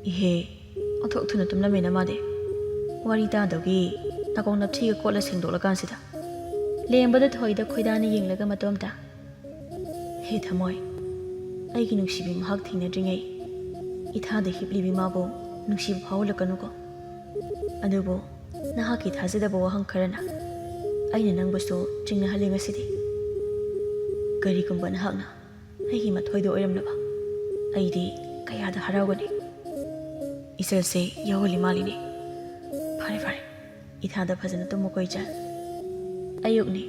ꯏꯍꯦ, ꯑꯣꯟꯊꯣꯛ ꯊꯨꯅ ꯇꯨꯝꯂꯝꯃꯦꯅ ꯃꯥꯗꯤ꯫ ꯋꯥꯔꯤ ꯇꯥꯗꯧꯒꯤ ꯅꯥꯀꯣꯡ ꯅꯞꯊꯤꯒ ꯀꯣꯠꯂ ꯁꯦꯡꯗꯣꯛꯂꯀꯥꯟꯁꯤꯗ꯫ ꯂꯦꯝꯕꯗ ꯊꯣꯏꯗ ꯈꯣꯏꯗꯥꯅ ꯌꯦꯡꯂꯒ ꯃꯇꯣꯝꯇ, "ꯍꯦ ꯊꯃꯣꯏ, ꯑꯩꯒꯤ ꯅꯨꯡꯁꯤꯕꯤ ꯃꯍꯥꯛ ꯊꯦꯡꯅꯗ꯭ꯔꯤꯉꯩ ꯏꯊꯥꯗ ꯍꯤꯞꯂꯤꯕꯤ ꯃꯥꯕꯨ ꯅꯨꯡꯁꯤꯕ ꯐꯥꯎꯍꯜꯂꯛꯀꯅꯨꯀꯣ꯫ ꯑꯗꯨꯕꯨ ꯅꯍꯥꯛꯀꯤ ꯊꯥꯖꯗꯕ ꯋꯥꯍꯪ ꯈꯔꯅ ꯑꯩꯅ ꯅꯪꯕꯨꯁꯨ ꯆꯤꯡꯅꯍꯜꯂꯤ ꯉꯁꯤꯗꯤ꯫ ꯀꯔꯤꯒꯨꯝꯕ ꯅꯍꯥꯛꯅ ꯑꯩꯒꯤ ꯃꯊꯣꯏꯗꯣ ꯑꯣꯏꯔꯝꯂꯕ ꯑꯩꯗꯤ ꯀꯌꯥꯗ ꯍꯔꯥꯎꯒꯅꯤ꯫" ꯏꯆꯜꯁꯦ ꯌꯥꯎꯍꯜꯂꯤ ꯃꯥꯜꯂꯤꯅꯦ꯫ ꯐꯔꯦ ꯐꯔꯦ, ꯏꯊꯥꯗ ꯐꯖꯅ ꯇꯨꯝꯃꯨꯀꯣ ꯏꯆꯜ꯫ ꯑꯌꯨꯛꯅꯤ꯫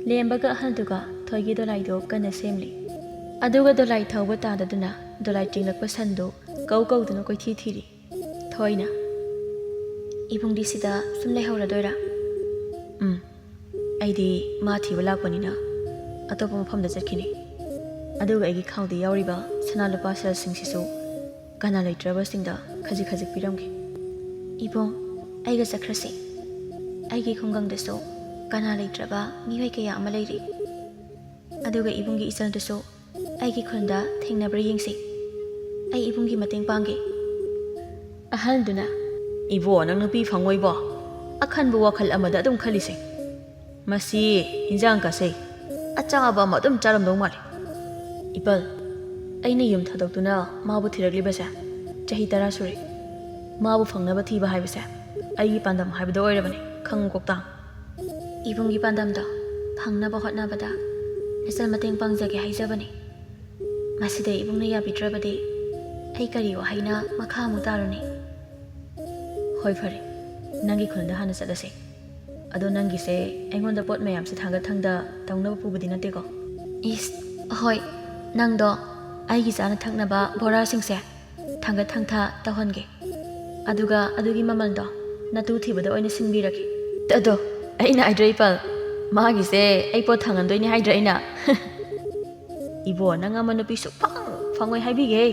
ꯂꯦꯝꯕꯒ ꯑꯍꯜꯗꯨꯒ ꯊꯣꯏꯒꯤ ꯗꯣꯂꯥꯏꯗꯣ ꯀꯟꯅ ꯁꯦꯝꯂꯤ꯫ ꯑꯗꯨꯒ ꯗꯣꯂꯥꯏ ꯊꯧꯕ ꯇꯥꯗꯗꯨꯅ ꯗꯣꯂꯥꯏ ꯆꯤꯡꯂꯛꯄ ꯁꯟꯗꯨ ꯀꯧ ꯀꯧꯗꯨꯅ ꯀꯣꯏꯊꯤ ꯊꯤꯔꯤ꯫ ꯊꯣꯏꯅ, "ꯏꯕꯨꯡꯗꯤ ꯁꯤꯗ ꯁꯨꯝ ꯂꯩꯍꯧꯔꯗꯣꯏꯔꯥ?" "ꯎꯝ, ꯑꯩꯗꯤ ꯃꯥ ꯊꯤꯕ ꯂꯥꯛꯄꯅꯤꯅ ꯑꯇꯣꯞꯄ ꯃꯐꯝꯗ ꯆꯠꯈꯤꯅꯤ꯫ ꯑꯗꯨꯒ ꯑꯩꯒꯤ ꯈꯥꯎꯗ ꯌꯥꯎꯔꯤꯕ ꯁꯅꯥ ꯂꯨꯄꯥ ꯁꯦꯜꯁꯤꯡꯁꯤꯁꯨ ꯀꯅꯥ ꯂꯩꯇ꯭ꯔꯕꯁꯤꯡꯗ ꯈꯖꯤꯛ ꯈꯖꯤꯛ ꯄꯤꯔꯝꯒꯦ꯫" "ꯏꯕꯨꯡ, ꯑꯩꯒ ꯆꯠꯈ꯭ꯔꯁꯤ꯫ ꯑꯩꯒꯤ ꯈꯨꯡꯒꯪꯗꯁꯨ ꯀꯅꯥ ꯂꯩꯇ꯭ꯔꯕ ꯃꯤꯑꯣꯏ ꯀꯌꯥ ꯑꯃ ꯂꯩꯔꯤ꯫ ꯑꯗꯨꯒ ꯏꯕꯨꯡꯒꯤ ꯏꯆꯜꯗꯨꯁꯨ ꯑꯩꯒꯤ ꯈꯨꯟꯗ ꯊꯦꯡꯅꯕ꯭ꯔꯥ ꯌꯦꯡꯁꯤ꯫ ꯑꯩ ꯏꯕꯨꯡꯒꯤ ꯃꯇꯦꯡ ꯄꯥꯡꯒꯦ꯫" ꯑꯍꯜꯗꯨꯅ, "ꯏꯕꯣ, ꯅꯪ ꯅꯨꯄꯤ ꯐꯪꯉꯣꯏꯕꯣ? ꯑꯈꯟꯕ ꯋꯥꯈꯜ ꯑꯃꯗ ꯑꯗꯨꯝ ꯈꯜꯂꯤꯁꯦ꯫ ꯃꯁꯤ ꯏꯟꯖꯥꯡ ꯀꯁꯦ ꯑꯆꯥꯕ ꯑꯃ ꯑꯗꯨꯝ ꯆꯥꯔꯝꯗꯧ ꯃꯥꯜꯂꯤ꯫ ꯏꯄꯜ, ꯑꯩꯅ ꯌꯨꯝ ꯊꯥꯗꯣꯛꯇꯨꯅ ꯃꯥꯕꯨ ꯊꯤꯔꯛꯂꯤꯕꯁꯦ ꯆꯍꯤ ꯇꯔꯥ ꯁꯨꯔꯦ꯫ ꯃꯥꯕꯨ ꯐꯪꯅꯕ ꯊꯤꯕ ꯍꯥꯏꯕꯁꯦ ꯑꯩꯒꯤ ꯄꯥꯟꯗꯝ ꯍꯥꯏꯕꯗꯣ ꯑꯣꯏꯔꯕꯅꯤ, ꯈꯪꯉꯨ ꯀꯣꯛꯇꯥꯡ꯫" "ꯏꯕꯨꯡꯒꯤ ꯄꯥꯟꯗꯝꯗꯣ ꯐꯪꯅꯕ ꯍꯣꯠꯅꯕꯗ ꯏꯆꯜ ꯃꯇꯦꯡ ꯄꯥꯡꯖꯒꯦ ꯍꯥꯏꯖꯕꯅꯤ꯫ ꯃꯁꯤꯗ ꯏꯕꯨꯡꯅ ꯌꯥꯕꯤꯗ꯭ꯔꯕꯗꯤ ꯑꯩ ꯀꯔꯤ ꯋꯥꯍꯩꯅ ꯃꯈꯥ ꯑꯃꯨꯛ ꯇꯥꯔꯨꯅꯤ?" "ꯍꯣꯏ, ꯐꯔꯦ, ꯅꯪꯒꯤ ꯈꯨꯟꯗ ꯍꯥꯟꯅ ꯆꯠꯂꯁꯦ꯫ ꯑꯗꯣ ꯅꯪꯒꯤꯁꯦ ꯑꯩꯉꯣꯟꯗ ꯄꯣꯠ ꯃꯌꯥꯝꯁꯦ ꯊꯥꯡꯒꯠ ꯊꯥꯡꯗ ꯇꯧꯅꯕ ꯄꯨꯕꯗꯤ ꯅꯠꯇꯦꯀꯣ?" "ꯏꯁ, ꯍꯣꯏ, ꯅꯪꯗꯣ ꯑꯩꯒꯤ ꯆꯥꯅ ꯊꯛꯅꯕ ꯕꯣꯔꯥꯁꯤꯡꯁꯦ ꯊꯥꯡꯒꯠ ꯊꯥꯡꯊ ꯇꯧꯍꯟꯒꯦ꯫ ꯑꯗꯨꯒ ꯑꯗꯨꯒꯤ ꯃꯃꯜꯗꯣ ꯅꯇꯨ ꯊꯤꯕꯗ ꯑꯣꯏꯅ ꯁꯤꯟꯕꯤꯔꯒꯦ꯫" "ꯑꯗꯣ ꯑꯩꯅ ꯍꯥꯏꯗ꯭ꯔꯣ ꯏꯄꯜ, ꯃꯥꯒꯤꯁꯦ ꯑꯩ ꯄꯣꯠ ꯊꯥꯡꯍꯟꯗꯣꯏꯅꯤ ꯍꯥꯏꯗ꯭ꯔꯥ ꯑꯩꯅ? ꯏꯕꯣ, ꯅꯪ ꯑꯃ ꯅꯨꯄꯤ ꯁꯨꯛꯐꯪ ꯐꯪꯉꯣꯏ ꯍꯥꯏꯕꯤꯒꯦ꯫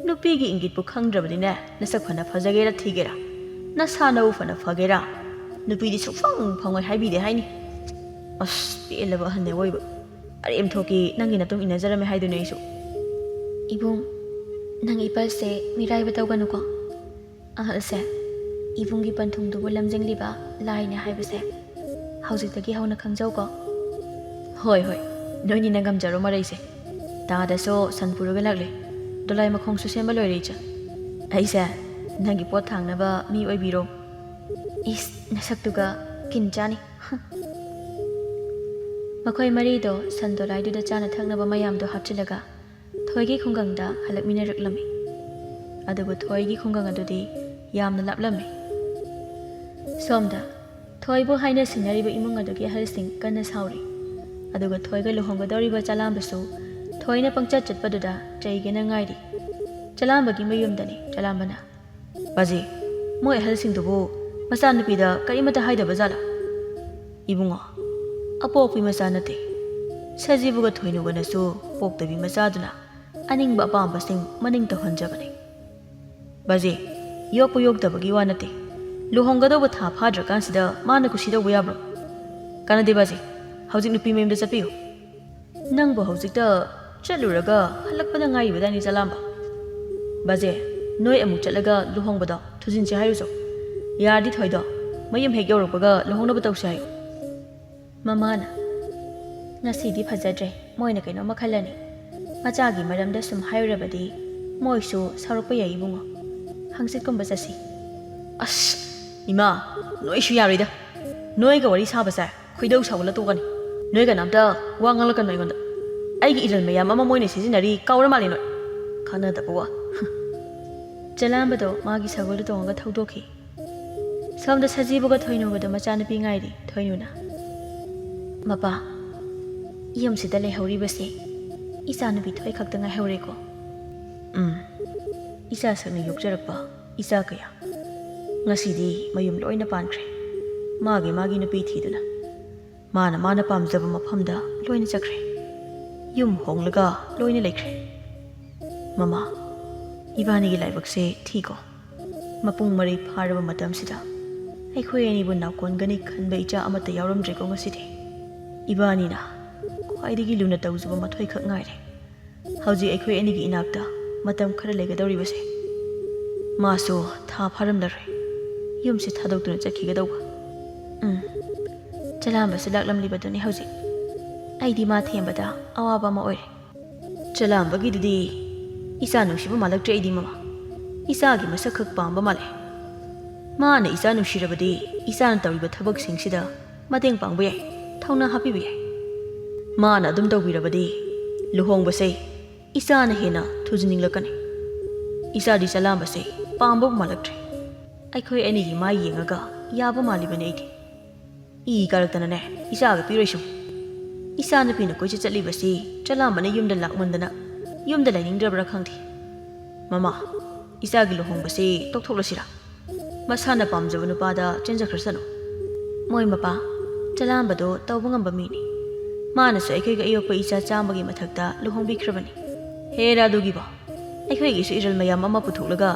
ꯅꯨꯄꯤꯒꯤ ꯏꯪꯒꯤꯠꯄꯨ ꯈꯪꯗ꯭ꯔꯕꯗꯤꯅꯦ, ꯅꯁꯛ ꯐꯅ ꯐꯖꯒꯦꯔꯥ ꯊꯤꯒꯦꯔꯥ, ꯅꯁꯥ ꯅꯎ ꯐꯅ ꯐꯒꯦꯔꯥ, ꯅꯨꯄꯤꯗꯤ ꯁꯨꯛꯐꯪ ꯐꯪꯉꯣꯏ ꯍꯥꯏꯕꯤꯗꯦ ꯍꯥꯏꯅꯤ꯫ ꯑꯁ, ꯄꯦꯜꯂꯕ ꯑꯍꯟꯅꯦ ꯑꯣꯏꯕ꯫ ꯑꯔꯦꯝꯊꯣꯛꯀꯤ ꯅꯪꯒꯤ ꯅꯇꯨꯡ ꯏꯟꯅꯖꯔꯝꯃꯦ ꯍꯥꯏꯗꯨꯅꯦ ꯑꯩꯁꯨ꯫ ꯏꯕꯨꯡ, ꯅꯪ ꯏꯄꯜꯁꯦ ꯃꯤꯔꯥꯏꯕ ꯇꯧꯒꯅꯨꯀꯣ꯫ ꯑꯍꯜꯁꯦ, ꯏꯕꯨꯡꯒꯤ ꯄꯟꯊꯨꯡꯗꯨꯕꯨ ꯂꯝꯖꯤꯡꯂꯤꯕ ꯂꯥꯏꯅꯦ ꯍꯥꯏꯕꯁꯦ ꯍꯧꯖꯤꯛꯇꯒꯤ ꯍꯧꯅ ꯈꯪꯖꯧꯀꯣ꯫ ꯍꯣꯏ, ꯍꯣꯏ, ꯅꯣꯏꯅꯤꯅ ꯉꯝꯖꯔꯣ ꯃꯔꯩꯁꯦ꯫ ꯇꯥꯗꯁꯨ ꯁꯟ ꯄꯨꯔꯒ ꯂꯥꯛꯂꯦ꯫ ꯗꯣꯂꯥꯏ ꯃꯈꯣꯡꯁꯨ ꯁꯦꯝꯕ ꯂꯣꯏꯔꯦ, ꯏꯆꯟ꯫ ꯑꯩꯁꯦ ꯅꯪꯒꯤ ꯄꯣꯠ ꯊꯥꯡꯅꯕ ꯃꯤ ꯑꯣꯏꯕꯤꯔꯣ꯫ ꯏꯁ, ꯅꯁꯛꯇꯨꯒ ꯀꯤꯟ ꯆꯥꯅꯤ꯫ ꯃꯈꯣꯏ ꯃꯔꯤꯗꯣ ꯁꯟ ꯗꯣꯂꯥꯏꯗꯨꯗ ꯆꯥꯅ ꯊꯛꯅꯕ ꯃꯌꯥꯝꯗꯣ ꯍꯥꯞꯆꯤꯜꯂꯒ ꯊꯣꯏꯒꯤ ꯈꯨꯡꯒꯪꯗ ꯍꯜꯂꯛꯃꯤꯟꯅꯔꯛꯂꯝꯃꯤ꯫ ꯑꯗꯨꯕꯨ ꯊꯣꯏꯒꯤ ꯈꯨꯡꯒꯪ ꯑꯗꯨꯗꯤ ꯌꯥꯝꯅ ꯂꯥꯞꯂꯝꯃꯤ꯫ ꯁꯣꯝꯗ ꯊꯣꯏꯕꯨ ꯍꯥꯏꯅ ꯁꯤꯡꯅꯔꯤꯕ ꯏꯃꯨꯡ ꯑꯗꯨꯒꯤ ꯑꯍꯜꯁꯤꯡ ꯀꯟꯅ ꯁꯥꯎꯔꯤ꯫ ꯑꯗꯨꯒ ꯊꯣꯏꯒ ꯂꯨꯍꯣꯡꯒꯗꯧꯔꯤꯕ ꯆꯂꯥꯝꯕꯁꯨ ꯊꯣꯏꯅ ꯄꯪꯆꯠ ꯆꯠꯄꯗꯨꯗ ꯆꯩꯒꯦꯅ ꯉꯥꯏꯔꯤ꯫ ꯆꯂꯥꯝꯕꯒꯤ ꯃꯌꯨꯝꯗꯅꯤ ꯆꯂꯥꯝꯕꯅ꯫ ꯕꯥꯖꯤ, ꯃꯣꯏ ꯑꯍꯜꯁꯤꯡꯗꯨꯕꯨ ꯃꯆꯥꯅꯨꯄꯤꯗ ꯀꯔꯤꯃꯠꯇ ꯍꯥꯏꯗꯕ ꯖꯥꯠꯂꯥ? ꯏꯕꯨꯡꯉꯣ, ꯑꯄꯣꯛꯄꯤ ꯃꯆꯥ ꯅꯠꯇꯦ꯫ ꯁꯖꯤꯕꯨꯒ ꯊꯣꯏꯅꯨꯒꯅꯁꯨ ꯄꯣꯛꯇꯕꯤ ꯃꯆꯥꯗꯨꯅ ꯑꯅꯤꯡꯕ ꯑꯄꯥꯝꯕꯁꯤꯡ ꯃꯅꯤꯡ ꯇꯧꯍꯟꯖꯕꯅꯤ꯫ ꯕꯥꯖꯤ, ꯌꯣꯛꯄ ꯌꯣꯛꯇꯕꯒꯤ ꯋꯥ ꯅꯠꯇꯦ꯫ ꯂꯨꯍꯣꯡꯒꯗꯧꯕ ꯊꯥ ꯐꯥꯗ꯭ꯔꯀꯥꯟꯁꯤꯗ ꯃꯥꯅ ꯀꯨꯁꯤ ꯇꯧꯕ ꯌꯥꯕ꯭ꯔꯣ? ꯀꯥꯟꯅꯗꯦ ꯕꯥꯖꯤ, ꯍꯧꯖꯤꯛ ꯅꯨꯄꯤ ꯃꯌꯨꯝꯗ ꯆꯠꯄꯤꯌꯨ꯫ ꯅꯪꯕꯨ ꯍꯧꯖꯤꯛꯇ ꯆꯠꯂꯨꯔꯒ ꯍꯜꯂꯛꯄꯗ ꯉꯥꯏꯔꯤꯕꯗꯥꯏꯅꯦ ꯆꯂꯥꯝꯕ꯫ ꯕꯥꯖꯦ, ꯅꯣꯏ ꯑꯃꯨꯛ ꯆꯠꯂꯒ ꯂꯨꯍꯣꯡꯕꯗꯣ ꯊꯨꯖꯤꯟꯁꯦ ꯍꯥꯏꯔꯨꯆꯣ꯫ ꯌꯥꯔꯗꯤ ꯊꯣꯏꯗꯣ ꯃꯌꯨꯝ ꯍꯦꯛ ꯌꯧꯔꯛꯄꯒ ꯂꯨꯍꯣꯡꯅꯕ ꯇꯧꯁꯦ ꯍꯥꯏꯌꯨ꯫ ꯃꯃꯥꯅ, ꯉꯁꯤꯗꯤ ꯐꯖꯗ꯭ꯔꯦ, ꯃꯣꯏꯅ ꯀꯩꯅꯣꯝꯃ ꯈꯜꯂꯅꯤ꯫ ꯃꯆꯥꯒꯤ ꯃꯔꯝꯗ ꯁꯨꯝ ꯍꯥꯏꯔꯨꯔꯕꯗꯤ ꯃꯣꯏꯁꯨ ꯁꯥꯎꯔꯛꯄ ꯌꯥꯏ ꯏꯕꯨꯡꯉꯣ꯫ ꯍꯪꯆꯤꯠꯀꯨꯝꯕ ꯆꯠꯁꯤ꯫ ꯑꯁ, ꯏꯃꯥ, ꯅꯣꯏꯁꯨ ꯌꯥꯔꯣꯏꯗ꯫ ꯅꯣꯏꯒ ꯋꯥꯔꯤ ꯁꯥꯕꯁꯦ ꯈꯣꯏꯗꯧ ꯁꯥꯎꯒꯠꯂ ꯇꯣꯛꯀꯅꯤ꯫ ꯅꯣꯏ ꯀꯅꯥꯝꯇ ꯋꯥ ꯉꯥꯡꯂꯛꯀꯅꯨ ꯑꯩꯉꯣꯟꯗ꯫ ꯑꯩꯒꯤ ꯏꯔꯟ ꯃꯌꯥꯝ ꯑꯃ ꯃꯣꯏꯅ ꯁꯤꯖꯤꯟꯅꯔꯤ ꯀꯥꯎꯔ ꯃꯥꯜꯂꯦ ꯅꯣꯏ꯫ ꯀꯥꯟꯅꯗꯕ ꯋꯥ꯫ ꯆꯂꯥꯝꯕꯗꯣ ꯃꯥꯒꯤ ꯁꯒꯣꯜꯗꯨ ꯇꯣꯡꯉꯒ ꯊꯧꯗꯣꯛꯈꯤ꯫ ꯁꯣꯝꯗ ꯁꯖꯤꯕꯨꯒ ꯊꯣꯏꯅꯨꯒꯗꯣ ꯃꯆꯥꯅꯨꯄꯤ ꯉꯥꯏꯔꯤ꯫ ꯊꯣꯏꯅꯨꯅ, "ꯃꯄꯥ, ꯌꯨꯝꯁꯤꯗ ꯂꯩꯍꯧꯔꯤꯕꯁꯦ ꯏꯆꯥꯅꯨꯄꯤ ꯊꯣꯏ ꯈꯛꯇ ꯉꯥꯏꯍꯧꯔꯦꯀꯣ?" "ꯎꯝ, ꯏꯆꯥ ꯁꯛꯅ ꯌꯣꯛꯆꯔꯛꯄ ꯏꯆꯥ ꯀꯌꯥ ꯉꯁꯤꯗꯤ ꯃꯌꯨꯝ ꯂꯣꯏꯅ ꯄꯥꯟꯈ꯭ꯔꯦ, ꯃꯥꯒꯤ ꯃꯥꯒꯤ ꯅꯨꯄꯤ ꯊꯤꯗꯨꯅ꯫ ꯃꯥꯅ ꯃꯥꯅ ꯄꯥꯝꯖꯕ ꯃꯐꯝꯗ ꯂꯣꯏꯅ ꯆꯠꯈ꯭ꯔꯦ꯫ ꯌꯨꯝ ꯍꯣꯡꯂꯒ ꯂꯣꯏꯅ ꯂꯩꯈ꯭ꯔꯦ꯫ ꯃꯃꯥ, ꯏꯕꯥꯅꯤꯒꯤ ꯂꯥꯏꯕꯛꯁꯦ ꯊꯤꯀꯣ꯫ ꯃꯄꯨꯡ ꯃꯔꯩ ꯐꯥꯔꯕ ꯃꯇꯝꯁꯤꯗ ꯑꯩꯈꯣꯏ ꯑꯅꯤꯕꯨ ꯅꯥꯎꯀꯣꯟꯒꯅꯤ ꯈꯟꯕ ꯏꯆꯥ ꯑꯃꯠꯇ ꯌꯥꯎꯔꯝꯗ꯭ꯔꯦꯀꯣ ꯉꯁꯤꯗꯤ꯫ ꯏꯕꯥꯅꯤꯅ ꯈ꯭ꯋꯥꯏꯗꯒꯤ ꯂꯨꯅ ꯇꯧꯖꯕ ꯃꯊꯣꯏꯈꯛ ꯉꯥꯏꯔꯦ꯫ ꯍꯧꯖꯤꯛ ꯑꯩꯈꯣꯏ ꯑꯅꯤꯒꯤ ꯏꯅꯥꯛꯇ ꯃꯇꯝ ꯈꯔ ꯂꯩꯒꯗꯧꯔꯤꯕꯁꯦ꯫ ꯃꯥꯁꯨ ꯊꯥ ꯐꯥꯔꯝꯂꯔꯣꯏ ꯌꯨꯝꯁꯤ ꯊꯥꯗꯣꯛꯇꯨꯅ ꯆꯠꯈꯤꯒꯗꯧꯕ꯫ ꯎꯝ, ꯆꯂꯥꯝꯕꯁꯨ ꯂꯥꯛꯂꯝꯂꯤꯕꯗꯨꯅꯤ ꯍꯧꯖꯤꯛ꯫ ꯑꯩꯗꯤ ꯃꯥ ꯊꯦꯝꯕꯗ ꯑꯋꯥꯕ ꯑꯃ ꯑꯣꯏꯔꯦ꯫ ꯆꯂꯥꯝꯕꯒꯤꯗꯨꯗꯤ ꯏꯆꯥ ꯅꯨꯡꯁꯤꯕ ꯃꯥꯜꯂꯛꯇ꯭ꯔꯦ ꯑꯩꯗꯤ, ꯃꯃꯥ꯫ ꯏꯆꯥꯒꯤ ꯃꯁꯛ ꯈꯛ ꯄꯥꯝꯕ ꯃꯥꯜꯂꯦ꯫ ꯃꯥꯅ ꯏꯆꯥ ꯅꯨꯡꯁꯤꯔꯕꯗꯤ ꯏꯆꯥꯅ ꯇꯧꯔꯤꯕ ꯊꯕꯛꯁꯤꯡꯁꯤꯗ ꯃꯇꯦꯡ ꯄꯥꯡꯕ ꯌꯥꯏ, ꯊꯧꯅꯥ ꯍꯥꯞꯄꯤꯕ ꯌꯥꯏ꯫ ꯃꯥꯅ ꯑꯗꯨꯝ ꯇꯧꯕꯤꯔꯕꯗꯤ ꯂꯨꯍꯣꯡꯕꯁꯦ ꯏꯆꯥꯅ ꯍꯦꯟꯅ ꯊꯨꯖꯤꯟꯅꯤꯡꯂꯛꯀꯅꯤ꯫ ꯏꯆꯥꯗꯤ ꯆꯂꯥꯝꯕꯁꯦ ꯄꯥꯝꯕꯕꯨ ꯃꯥꯜꯂꯛꯇ꯭ꯔꯦ꯫ ꯑꯩꯈꯣꯏ ꯑꯅꯤꯒꯤ ꯃꯥꯏ ꯌꯦꯡꯉꯒ ꯌꯥꯕ ꯃꯥꯜꯂꯤꯕꯅꯤ ꯑꯩꯗꯤ꯫ ꯏ ꯀꯥꯔꯛꯇꯅꯅꯦ ꯏꯆꯥꯒ ꯄꯤꯔꯣꯏꯁꯨ꯫ ꯏꯆꯥ ꯅꯨꯄꯤꯅ ꯀꯣꯏꯆꯠ ꯆꯠꯂꯤꯕꯁꯤ ꯆꯂꯥꯝꯕꯅ ꯌꯨꯝꯗ ꯂꯥꯛꯃꯟꯗꯅ ꯌꯨꯝꯗ ꯂꯩꯅꯤꯡꯗ꯭ꯔꯕ꯭ꯔꯥ ꯈꯪꯗꯦ꯫ ꯃꯃꯥ, ꯏꯆꯥꯒꯤ ꯂꯨꯍꯣꯡꯕꯁꯤ ꯇꯣꯛꯊꯣꯛꯂꯁꯤꯔꯥ? ꯃꯁꯥꯅ ꯄꯥꯝꯖꯕ ꯅꯨꯄꯥꯗ ꯆꯦꯟꯖꯈ꯭ꯔꯁꯅꯨ꯫ ꯃꯣꯏ ꯃꯄꯥ, ꯆꯂꯥꯝꯕꯗꯣ ꯇꯧꯕ ꯉꯝꯕ ꯃꯤꯅꯤ꯫ ꯃꯥꯅꯁꯨ ꯑꯩꯈꯣꯏꯒ ꯑꯌꯣꯛꯄ ꯏꯆꯥ ꯆꯥꯝꯃꯒꯤ ꯃꯊꯛꯇ ꯂꯨꯍꯣꯡꯕꯤꯈ꯭ꯔꯕꯅꯤ꯫ ꯍꯦꯔꯥ, ꯑꯗꯨꯒꯤꯕꯣ? ꯑꯩꯈꯣꯏꯒꯤꯁꯨ ꯏꯔꯜ ꯃꯌꯥꯝ ꯑꯃ ꯄꯨꯊꯣꯛꯂꯒ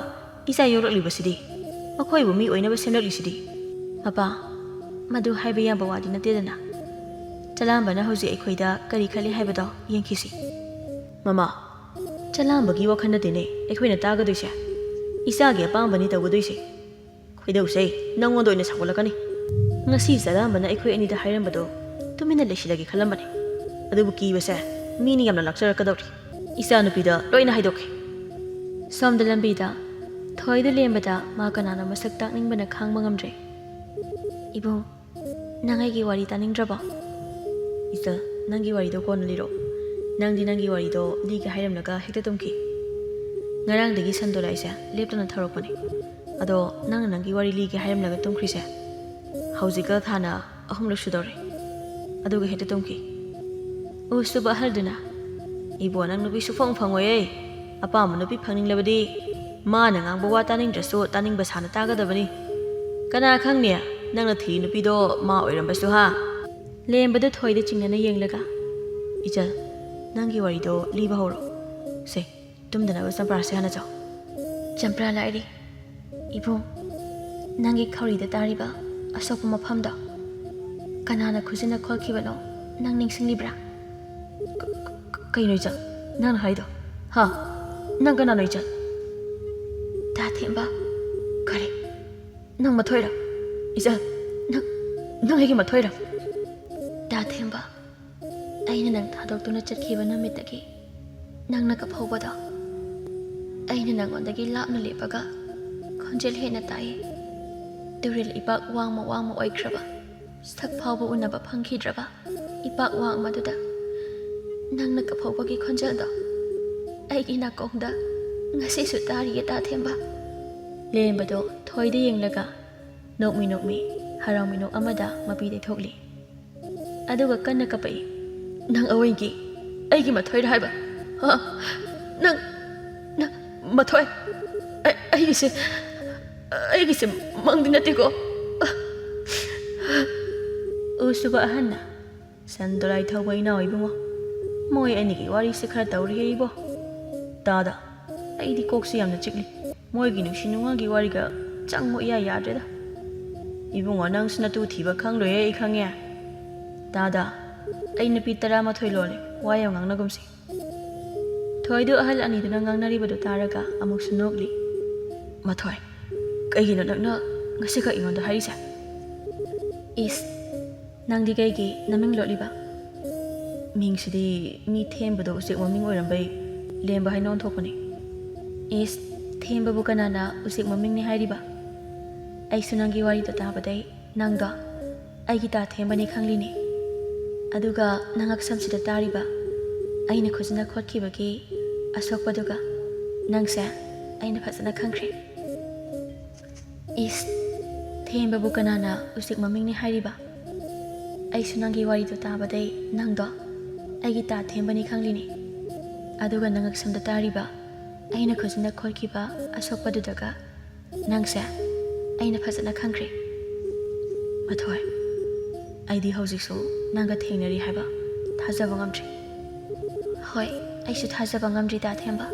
ꯏꯆꯥ ꯌꯣꯛꯂꯛꯂꯤꯕꯁꯤꯗꯤ, ꯃꯈꯣꯏꯕꯨ ꯃꯤ ꯑꯣꯏꯅꯕ ꯁꯦꯝꯂꯛꯂꯤꯁꯤꯗꯤ꯫ ꯃꯄꯥ, ꯃꯗꯨ ꯍꯥꯏꯕ ꯌꯥꯕ ꯋꯥꯗꯤ ꯅꯠꯇꯦꯗꯅ꯫ ꯆꯂꯥꯝꯕꯅ ꯍꯧꯖꯤꯛ ꯑꯩꯈꯣꯏꯗ ꯀꯔꯤ ꯈꯜꯂꯤ ꯍꯥꯏꯕꯗꯣ ꯌꯦꯡꯈꯤꯁꯤ꯫ ꯃꯃꯥ, ꯆꯂꯥꯝꯕꯒꯤ ꯋꯥꯈꯜ ꯅꯠꯇꯦꯅꯦ ꯑꯩꯈꯣꯏꯅ ꯇꯥꯒꯗꯣꯏꯁꯦ꯫ ꯏꯆꯥꯒꯤ ꯑꯄꯥꯝꯕꯅꯤ ꯇꯧꯒꯗꯣꯏꯁꯦ꯫ ꯈꯣꯏꯗꯧꯁꯦ ꯅꯪꯉꯣꯟꯗ ꯑꯣꯏꯅ ꯁꯥꯎꯒꯠꯂꯛꯀꯅꯤ꯫ ꯉꯁꯤ ꯆꯂꯥꯝꯕꯅ ꯑꯩꯈꯣꯏ ꯑꯅꯤꯗ ꯍꯥꯏꯔꯝꯕꯗꯣ ꯇꯨꯃꯤꯟꯅ ꯂꯩꯁꯤꯜꯂꯒꯦ ꯈꯜꯂꯝꯕꯅꯤ꯫ ꯑꯗꯨꯕꯨ ꯀꯤꯕꯁꯦ ꯃꯤꯅ ꯌꯥꯝꯅ ꯂꯥꯛꯆꯔꯛꯀꯗꯧꯔꯤ꯫ ꯏꯆꯥ ꯅꯨꯄꯤꯗ ꯂꯣꯏꯅ ꯍꯥꯏꯗꯣꯛꯀꯦ꯫ ꯁꯣꯝꯗ ꯂꯝꯕꯤꯗ ꯊꯣꯏꯗ ꯂꯦꯝꯕꯗ ꯃꯥ ꯀꯅꯥꯅꯣ ꯃꯁꯛ ꯇꯥꯛꯅꯤꯡꯕꯅ ꯈꯥꯡꯕ ꯉꯝꯗ꯭ꯔꯦ꯫ ꯏꯕꯨꯡ, ꯅꯪ ꯑꯩꯒꯤ ꯋꯥꯔꯤ ꯇꯥꯅꯤꯡꯗ꯭ꯔꯕꯣ? ꯏꯆꯜ, ꯅꯪꯒꯤ ꯋꯥꯔꯤꯗꯣ ꯀꯣꯟꯅ ꯂꯤꯔꯣ꯫ ꯅꯪꯗꯤ ꯅꯪꯒꯤ ꯋꯥꯔꯤꯗꯣ ꯂꯤꯒꯦ ꯍꯥꯏꯔꯝꯂꯒ ꯍꯦꯛꯇ ꯇꯨꯝꯈꯤ꯫ ꯉꯔꯥꯡꯗꯒꯤ ꯁꯟꯗꯣꯂꯥꯏꯁꯦ ꯂꯦꯞꯇꯅ ꯊꯧꯔꯛꯄꯅꯦ꯫ ꯑꯗꯣ ꯅꯪꯅ ꯅꯪꯒꯤ ꯋꯥꯔꯤ ꯂꯤꯒꯦ ꯍꯥꯏꯔꯝꯂꯒ ꯇꯨꯝꯈ꯭ꯔꯤꯁꯦ ꯍꯧꯖꯤꯛꯀ ꯊꯥꯅ ꯑꯍꯨꯝꯂꯛ ꯁꯨꯗꯧꯔꯦ꯫ ꯑꯗꯨꯒ ꯍꯦꯛꯇ ꯇꯨꯝꯈꯤ꯫ ꯎꯁꯨꯕ ꯑꯍꯜꯗꯨꯅ, "ꯏꯕꯣ, ꯅꯪ ꯅꯨꯄꯤ ꯁꯨꯐꯪ ꯐꯪꯉꯣꯏꯌꯦ꯫ ꯑꯄꯥꯝꯕ ꯅꯨꯄꯤ ꯐꯪꯅꯤꯡꯂꯕꯗꯤ ꯃꯥꯅ ꯉꯥꯡꯕ ꯋꯥ ꯇꯥꯅꯤꯡꯗ꯭ꯔꯁꯨ ꯇꯥꯅꯤꯡꯕ ꯁꯥꯅ ꯇꯥꯒꯗꯕꯅꯤ꯫ ꯀꯅꯥ ꯈꯪꯅꯤ, ꯅꯪꯅ ꯊꯤꯔꯤ ꯅꯨꯄꯤꯗꯣ ꯃꯥ ꯑꯣꯏꯔꯝꯕꯁꯨ ꯍꯥ?" ꯂꯦꯝꯕꯗꯨ ꯊꯣꯏꯗ ꯆꯤꯡꯅꯅ ꯌꯦꯡꯂꯒ, "ꯏꯆꯜ, ꯅꯪꯒꯤ ꯋꯥꯔꯤꯗꯣ ꯂꯤꯕ ꯍꯧꯔꯣ꯫ ꯁꯦ, ꯇꯨꯝꯗꯅꯕ ꯆꯝꯄ꯭ꯔꯥꯁꯦ ꯍꯥꯟꯅ ꯆꯥꯎ꯫" ꯆꯝꯄ꯭ꯔꯥ ꯂꯥꯏꯔꯤ꯫ "ꯏꯕꯨꯡ, ꯅꯪꯒꯤ ꯈꯧꯔꯤꯗ ꯇꯥꯔꯤꯕ ꯑꯁꯣꯛꯄ ꯃꯐꯝꯗꯣ ꯀꯅꯥꯅ ꯈꯨꯖꯤꯟꯅ ꯈꯣꯠꯈꯤꯕꯅꯣ ꯅꯪ ꯅꯤꯡꯁꯤꯡꯂꯤꯕ꯭ꯔꯥ?" "ꯀ-, ꯀ-, ꯀꯩꯅꯣ ꯏꯆꯜ, ꯅꯪꯅ ꯍꯥꯏꯗꯣ? ꯍꯥ? ꯅꯪ ꯀꯅꯥꯅꯣ ꯏꯆꯜ?" "ꯇꯥ ꯊꯦꯝꯕ꯫" "ꯀꯔꯤ? ꯅꯪ ꯃꯊꯣꯏꯔꯥ? ꯏꯆꯜ, ꯅꯪ, ꯅꯪ ꯑꯩꯒꯤ ꯃꯊꯣꯏꯔꯥ?" "ꯇꯥ ꯊꯦꯝꯕ, ꯑꯩꯅ ꯅꯪ ꯊꯥꯗꯣꯛꯇꯨꯅ ꯆꯠꯈꯤꯕ ꯅꯨꯃꯤꯠꯇꯒꯤ ꯅꯪꯅ ꯀꯞꯍꯧꯕꯗꯣ, ꯑꯩꯅ ꯅꯪꯉꯣꯟꯗꯒꯤ ꯂꯥꯞꯅ ꯂꯦꯞꯄꯒ ꯈꯣꯟꯖꯦꯜ ꯍꯦꯟꯅ ꯇꯥꯏ꯫ ꯇꯨꯔꯦꯜ ꯏꯄꯥꯛ ꯋꯥꯡꯃ ꯋꯥꯡꯃ ꯑꯣꯏꯈ꯭ꯔꯕ, ꯁꯛ ꯐꯥꯎꯕ ꯎꯅꯕ ꯐꯪꯈꯤꯗ꯭ꯔꯕ ꯏꯄꯥꯛ ꯋꯥꯡꯃꯗꯨꯗ ꯅꯪꯅ ꯀꯞꯍꯧꯕꯒꯤ ꯈꯣꯟꯖꯦꯜꯗꯣ ꯑꯩꯒꯤ ꯅꯥꯀꯣꯡꯗ ꯉꯁꯤꯁꯨ ꯇꯥꯔꯤꯌꯦ, ꯇꯥ ꯊꯦꯝꯕ꯫" ꯂꯦꯝꯕꯗꯣ ꯊꯣꯏꯗ ꯌꯦꯡꯂꯒ ꯅꯣꯛꯃꯤ ꯅꯣꯛꯃꯤ ꯍꯔꯥꯎꯃꯤ ꯅꯣꯛ ꯑꯃꯗ ꯃꯄꯤ ꯇꯩꯊꯣꯛꯂꯤ꯫ ꯑꯗꯨꯒ ꯀꯟꯅ ꯀꯞꯄꯛꯏ꯫ "ꯅꯪ ꯑꯋꯣꯏꯒꯤ ꯑꯩꯒꯤ ꯃꯊꯣꯏꯔ ꯍꯥꯏꯕ? ꯍꯥ? ꯅꯪ, ꯅꯪ ꯃꯊꯣꯏ? ꯑꯩ, ꯑꯩꯒꯤꯁꯦ, ꯑꯩꯒꯤꯁꯦ ꯃꯪꯗꯤ ꯅꯠꯇꯦꯀꯣ?" ꯎꯁꯨꯕ ꯑꯍꯟꯅ, "ꯁꯟ ꯗꯣꯂꯥꯏ ꯊꯧꯕ ꯏꯅꯥꯎ ꯏꯕꯨꯡꯉꯣ, ꯃꯣꯏ ꯑꯅꯤꯒꯤ ꯋꯥꯔꯤꯁꯦ ꯈꯔ ꯇꯧꯔꯤꯌꯦ ꯏꯕꯣ꯫ ꯇꯥꯗ, ꯑꯩꯗꯤ ꯀꯣꯛꯁꯦ ꯌꯥꯝꯅ ꯆꯤꯛꯂꯤ꯫ ꯃꯣꯏꯒꯤ ꯅꯨꯡꯁꯤ ꯅꯨꯡꯉꯣꯜꯒꯤ ꯋꯥꯔꯤꯒ ꯆꯪꯉꯨ ꯏꯌꯥ ꯌꯥꯗ꯭ꯔꯦꯗ꯫ ꯏꯕꯨꯡꯉꯣ, ꯅꯪꯁꯨ ꯅꯇꯨ ꯊꯤꯕ ꯈꯪꯂꯣꯏꯌꯦ ꯑꯩ ꯈꯪꯉꯦ꯫ ꯇꯥꯗ, ꯑꯩ ꯅꯨꯄꯤ ꯇꯔꯥꯃꯥꯊꯣꯏ ꯂꯣꯜꯂꯦ, ꯋꯥ ꯌꯥꯝ ꯉꯥꯡꯅꯒꯨꯝꯁꯤ꯫" ꯊꯣꯏꯗꯨ ꯑꯍꯜ ꯑꯅꯤꯗꯨꯅ ꯉꯥꯡꯅꯔꯤꯕꯗꯨ ꯇꯥꯔꯒ ꯑꯃꯨꯛꯁꯨ ꯅꯣꯛꯂꯤ꯫ "ꯃꯊꯣꯏ, ꯀꯩꯒꯤꯅꯣ ꯅꯪꯅ ꯉꯁꯤꯈꯛ ꯑꯩꯉꯣꯟꯗ ꯍꯥꯏꯔꯤꯁꯦ?" "ꯏꯁ, ꯅꯪꯗꯤ ꯀꯩꯒꯤ ꯅꯃꯤꯡ ꯂꯣꯠꯂꯤꯕ?" "ꯃꯤꯡꯁꯤꯗꯤ ꯃꯤ ꯊꯦꯝꯕꯗꯣ ꯎꯆꯦꯛ ꯃꯃꯤꯡ ꯑꯣꯏꯔꯝꯕꯩ ꯂꯦꯝꯕ ꯍꯥꯏꯅ ꯑꯣꯟꯊꯣꯛꯄꯅꯤ꯫" "ꯏꯁ, ꯊꯦꯝꯕꯕꯨ ꯀꯅꯥꯅ ꯎꯆꯦꯛ ꯃꯃꯤꯡꯅꯤ ꯍꯥꯏꯔꯤꯕ? ꯑꯩꯁꯨ ꯅꯪꯒꯤ ꯋꯥꯔꯤꯗꯣ ꯇꯥꯕꯗꯩ ꯅꯪꯗꯣ ꯑꯩꯒꯤ ꯇꯥ ꯊꯦꯝꯕꯅꯤ ꯈꯪꯂꯤꯅꯤ꯫ ꯑꯗꯨꯒ ꯅꯉꯛꯁꯝꯁꯤꯗ ꯇꯥꯔꯤꯕ ꯑꯩꯅ ꯈꯨꯖꯤꯟꯅ ꯈꯣꯠꯈꯤꯕꯒꯤ ꯑꯁꯣꯛꯄꯗꯨꯒ ꯅꯪꯁꯦ ꯑꯩꯅ ꯐꯖꯅ ꯈꯪꯈ꯭ꯔꯦ꯫" "ꯏꯁ, ꯊꯦꯝꯕꯕꯨ ꯀꯅꯥꯅ ꯎꯆꯦꯛ ꯃꯃꯤꯡꯅꯤ ꯍꯥꯏꯔꯤꯕ? ꯑꯩꯁꯨ ꯅꯪꯒꯤ ꯋꯥꯔꯤꯗꯣ ꯇꯥꯕꯗꯩ ꯅꯪꯗꯣ ꯑꯩꯒꯤ ꯇꯥ ꯊꯦꯝꯕꯅꯤ ꯈꯪꯂꯤꯅꯤ꯫ ꯑꯗꯨꯒ ꯅꯉꯛꯁꯝꯗ ꯇꯥꯔꯤꯕ ꯑꯩꯅ ꯈꯨꯖꯤꯟꯅ ꯈꯣꯠꯈꯤꯕ ꯑꯁꯣꯛꯄꯗꯨꯗꯒ ꯅꯪꯁꯦ ꯑꯩꯅ ꯐꯖꯅ ꯈꯪꯈ꯭ꯔꯦ꯫" "ꯃꯊꯣꯏ, ꯑꯩꯗꯤ ꯍꯧꯖꯤꯛꯁꯨ ꯅꯪꯒ ꯊꯦꯡꯅꯔꯤ ꯍꯥꯏꯕ ꯊꯥꯖꯕ ꯉꯝꯗ꯭ꯔꯤ꯫ ꯍꯣꯏ, ꯑꯩꯁꯨ ꯊꯥꯖꯕ ꯉꯝꯗ꯭ꯔꯤ, ꯗꯥ ꯊꯦꯝꯕ꯫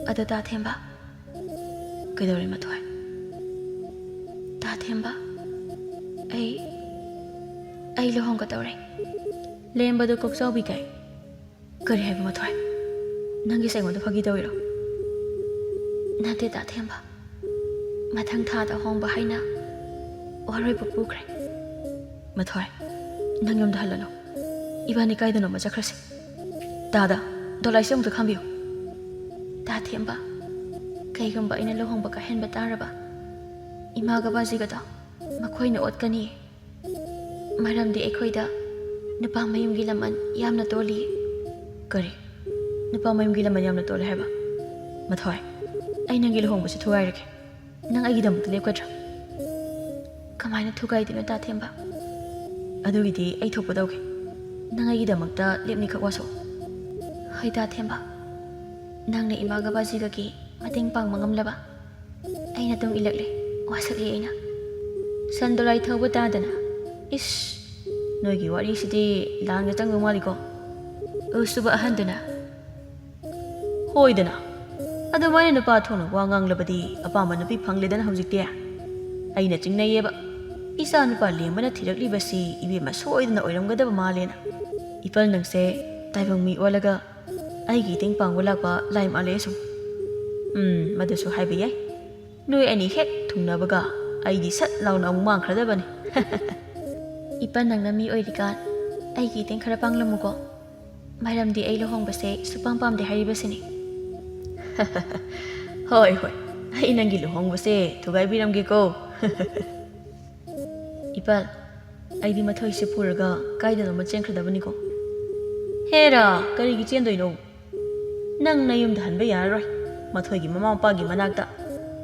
ꯑꯗꯣ ꯗꯥ ꯊꯦꯝꯕ, ꯀꯩꯗꯧꯔꯦ ꯃꯊꯣꯏ? ꯗꯥ ꯊꯦꯝꯕ, ꯑꯩ, ꯑꯩ ꯂꯨꯍꯣꯡꯒꯗꯧꯔꯦ꯫ ꯂꯦꯝꯕꯗꯣ ꯀꯣꯛꯆꯥꯎꯕꯤ ꯀꯥꯏ꯫ ꯀꯔꯤ ꯍꯥꯏꯕ ꯃꯊꯣꯏ? ꯅꯪꯒꯤꯁꯦ ꯑꯩꯉꯣꯟꯗ ꯐꯥꯒꯤ ꯇꯧꯔꯤꯔꯣ? ꯅꯠꯇꯦ ꯗꯥ ꯊꯦꯝꯕ, ꯃꯊꯪ ꯊꯥꯗ ꯍꯣꯡꯕ ꯍꯥꯏꯅ ꯋꯥꯔꯣꯏꯕ ꯄꯨꯈ꯭ꯔꯦ꯫ ꯃꯊꯣꯏ, ꯅꯪ ꯌꯨꯝꯗ ꯍꯜꯂꯅꯨ꯫ ꯏꯕꯥꯅꯤ ꯀꯥꯏꯗꯅꯣꯃ ꯆꯠꯈ꯭ꯔꯁꯤ꯫ ꯗꯥꯗꯥ, ꯗꯣꯂꯥꯏꯁꯦ ꯑꯃꯨꯛꯇ ꯈꯥꯝꯕꯤꯌꯨ꯫ ꯗꯥ ꯊꯦꯝꯕ, ꯀꯩꯒꯨꯝꯕ ꯑꯩꯅ ꯂꯨꯍꯣꯡꯕ ꯀꯥꯏꯍꯟꯕ ꯇꯥꯔꯕ, ꯏꯃꯥꯒ ꯕꯥꯖꯤꯒꯗꯣ ꯃꯈꯣꯏꯅ ꯑꯣꯠꯀꯅꯤ꯫ ꯃꯔꯝꯗꯤ ꯑꯩꯈꯣꯏꯗ ꯅꯨꯄꯥ ꯃꯌꯨꯝꯒꯤ ꯂꯃꯟ ꯌꯥꯝꯅ ꯇꯣꯜꯂꯤ꯫ ꯀꯔꯤ? ꯅꯨꯄꯥ ꯃꯌꯨꯝꯒꯤ ꯂꯃꯟ ꯌꯥꯝꯅ ꯇꯣꯜꯂꯤ ꯍꯥꯏꯕ? ꯃꯊꯣꯏ, ꯑꯩ ꯅꯪꯒꯤ ꯂꯨꯍꯣꯡꯕꯁꯦ ꯊꯨꯒꯥꯏꯔꯒꯦ꯫ ꯅꯪ ꯑꯩꯒꯤꯗꯃꯛꯇ ꯂꯦꯞꯀꯗ꯭ꯔꯥ? ꯀꯃꯥꯏꯅ ꯊꯨꯒꯥꯏꯗꯣꯏꯅꯣ, ꯗꯥ ꯊꯦꯝꯕ? ꯑꯗꯨꯒꯤꯗꯤ ꯑꯩ ꯊꯣꯛꯄ ꯇꯧꯒꯦ꯫ ꯅꯪ ꯑꯩꯒꯤꯗꯃꯛꯇ ꯂꯦꯞꯅꯤꯈꯛ ꯋꯥꯁꯛꯑꯣ꯫ ꯍꯣꯏ, ꯗꯥ ꯊꯦꯝꯕ꯫ ꯅꯪꯅ ꯏꯃꯥꯒ ꯕꯥꯖꯤꯒꯒꯤ ꯃꯇꯦꯡ ꯄꯥꯡꯕ ꯉꯝꯂꯕ? ꯑꯩꯅ ꯑꯗꯨꯝ ꯏꯜꯂꯛꯂꯦ, ꯋꯥꯁꯛꯂꯦ ꯑꯩꯅ꯫ ꯁꯟ ꯗꯣꯂꯥꯏ ꯊꯧꯕ ꯇꯥꯗꯅ꯫ ꯏꯁ, ꯅꯣꯏꯒꯤ ꯋꯥꯔꯤꯁꯤꯗꯤ ꯂꯥꯟꯒ ꯆꯪꯗꯧ ꯃꯥꯜꯂꯤꯀꯣ꯫ ꯎꯁꯨꯕ ꯑꯍꯟꯗꯨꯅ, ꯍꯣꯏꯗꯅ, ꯑꯗꯨꯃꯥꯏꯅ ꯅꯨꯄꯥ ꯊꯣꯛꯅ ꯋꯥ ꯉꯥꯡꯂꯕꯗꯤ ꯑꯄꯥꯝꯕ ꯅꯨꯄꯤ ꯐꯪꯂꯦꯗꯅ ꯍꯧꯖꯤꯛꯇꯤ꯫ ꯑꯩꯅ ꯆꯤꯡꯅꯩꯌꯦꯕ, ꯏꯆꯥ ꯅꯨꯄꯥ ꯂꯦꯝꯕꯅ ꯊꯤꯔꯛꯂꯤꯕꯁꯤ ꯏꯕꯦꯝꯃ ꯁꯣꯏꯗꯅ ꯑꯣꯏꯔꯝꯒꯗꯕ ꯃꯥꯜꯂꯦꯅ꯫ ꯏꯄꯜ ꯅꯪꯁꯦ ꯇꯥꯏꯕꯪ ꯃꯤ ꯑꯣꯜꯂꯒ ꯑꯩꯒꯤ ꯏꯇꯦꯡ ꯄꯥꯡꯕ ꯂꯥꯛꯄ ꯂꯥꯏ ꯃꯥꯜꯂꯦ ꯁꯨꯝ꯫ ꯎꯝ, ꯃꯗꯨꯁꯨ ꯍꯥꯏꯕ ꯌꯥꯏ꯫ ꯅꯣꯏ ꯑꯅꯤ ꯍꯦꯛ ꯊꯨꯡꯅꯕꯒ ꯑꯩꯗꯤ ꯁꯠ ꯂꯥꯎꯅ ꯑꯃꯨꯛ ꯃꯥꯡꯈ꯭ꯔꯗꯕꯅꯤ꯫ ꯏꯄꯟ, ꯅꯪꯅ ꯃꯤ ꯑꯣꯏꯔꯤꯀꯥꯟ ꯑꯩꯒꯤ ꯏꯇꯦꯡ ꯈꯔ ꯄꯥꯡꯂꯝꯃꯨꯀꯣ, ꯃꯔꯝꯗꯤ ꯑꯩ ꯂꯨꯍꯣꯡꯕꯁꯦ ꯁꯨꯄꯥꯝ ꯄꯥꯝꯗꯦ ꯍꯥꯏꯔꯤꯕꯁꯤꯅꯤ꯫ ꯍꯣꯏ, ꯍꯣꯏ, ꯑꯩ ꯅꯪꯒꯤ ꯂꯨꯍꯣꯡꯕꯁꯦ ꯊꯨꯒꯥꯏꯕꯤꯔꯝꯒꯦꯀꯣ꯫ ꯏꯄꯥꯜ, ꯑꯩꯗꯤ ꯃꯊꯣꯏꯁꯦ ꯄꯨꯔꯒ ꯀꯥꯏꯗꯅꯣꯃ ꯆꯦꯟꯈ꯭ꯔꯗꯕꯅꯤꯀꯣ꯫ ꯍꯦꯔꯥ, ꯀꯔꯤꯒꯤ ꯆꯦꯟꯗꯣꯏꯅꯣ? ꯅꯪ ꯅꯌꯨꯝꯗ ꯍꯟꯕ ꯌꯥꯔꯔꯣꯏ꯫ ꯃꯊꯣꯏꯒꯤ ꯃꯃꯥ ꯃꯄꯥꯒꯤ ꯃꯅꯥꯛꯇ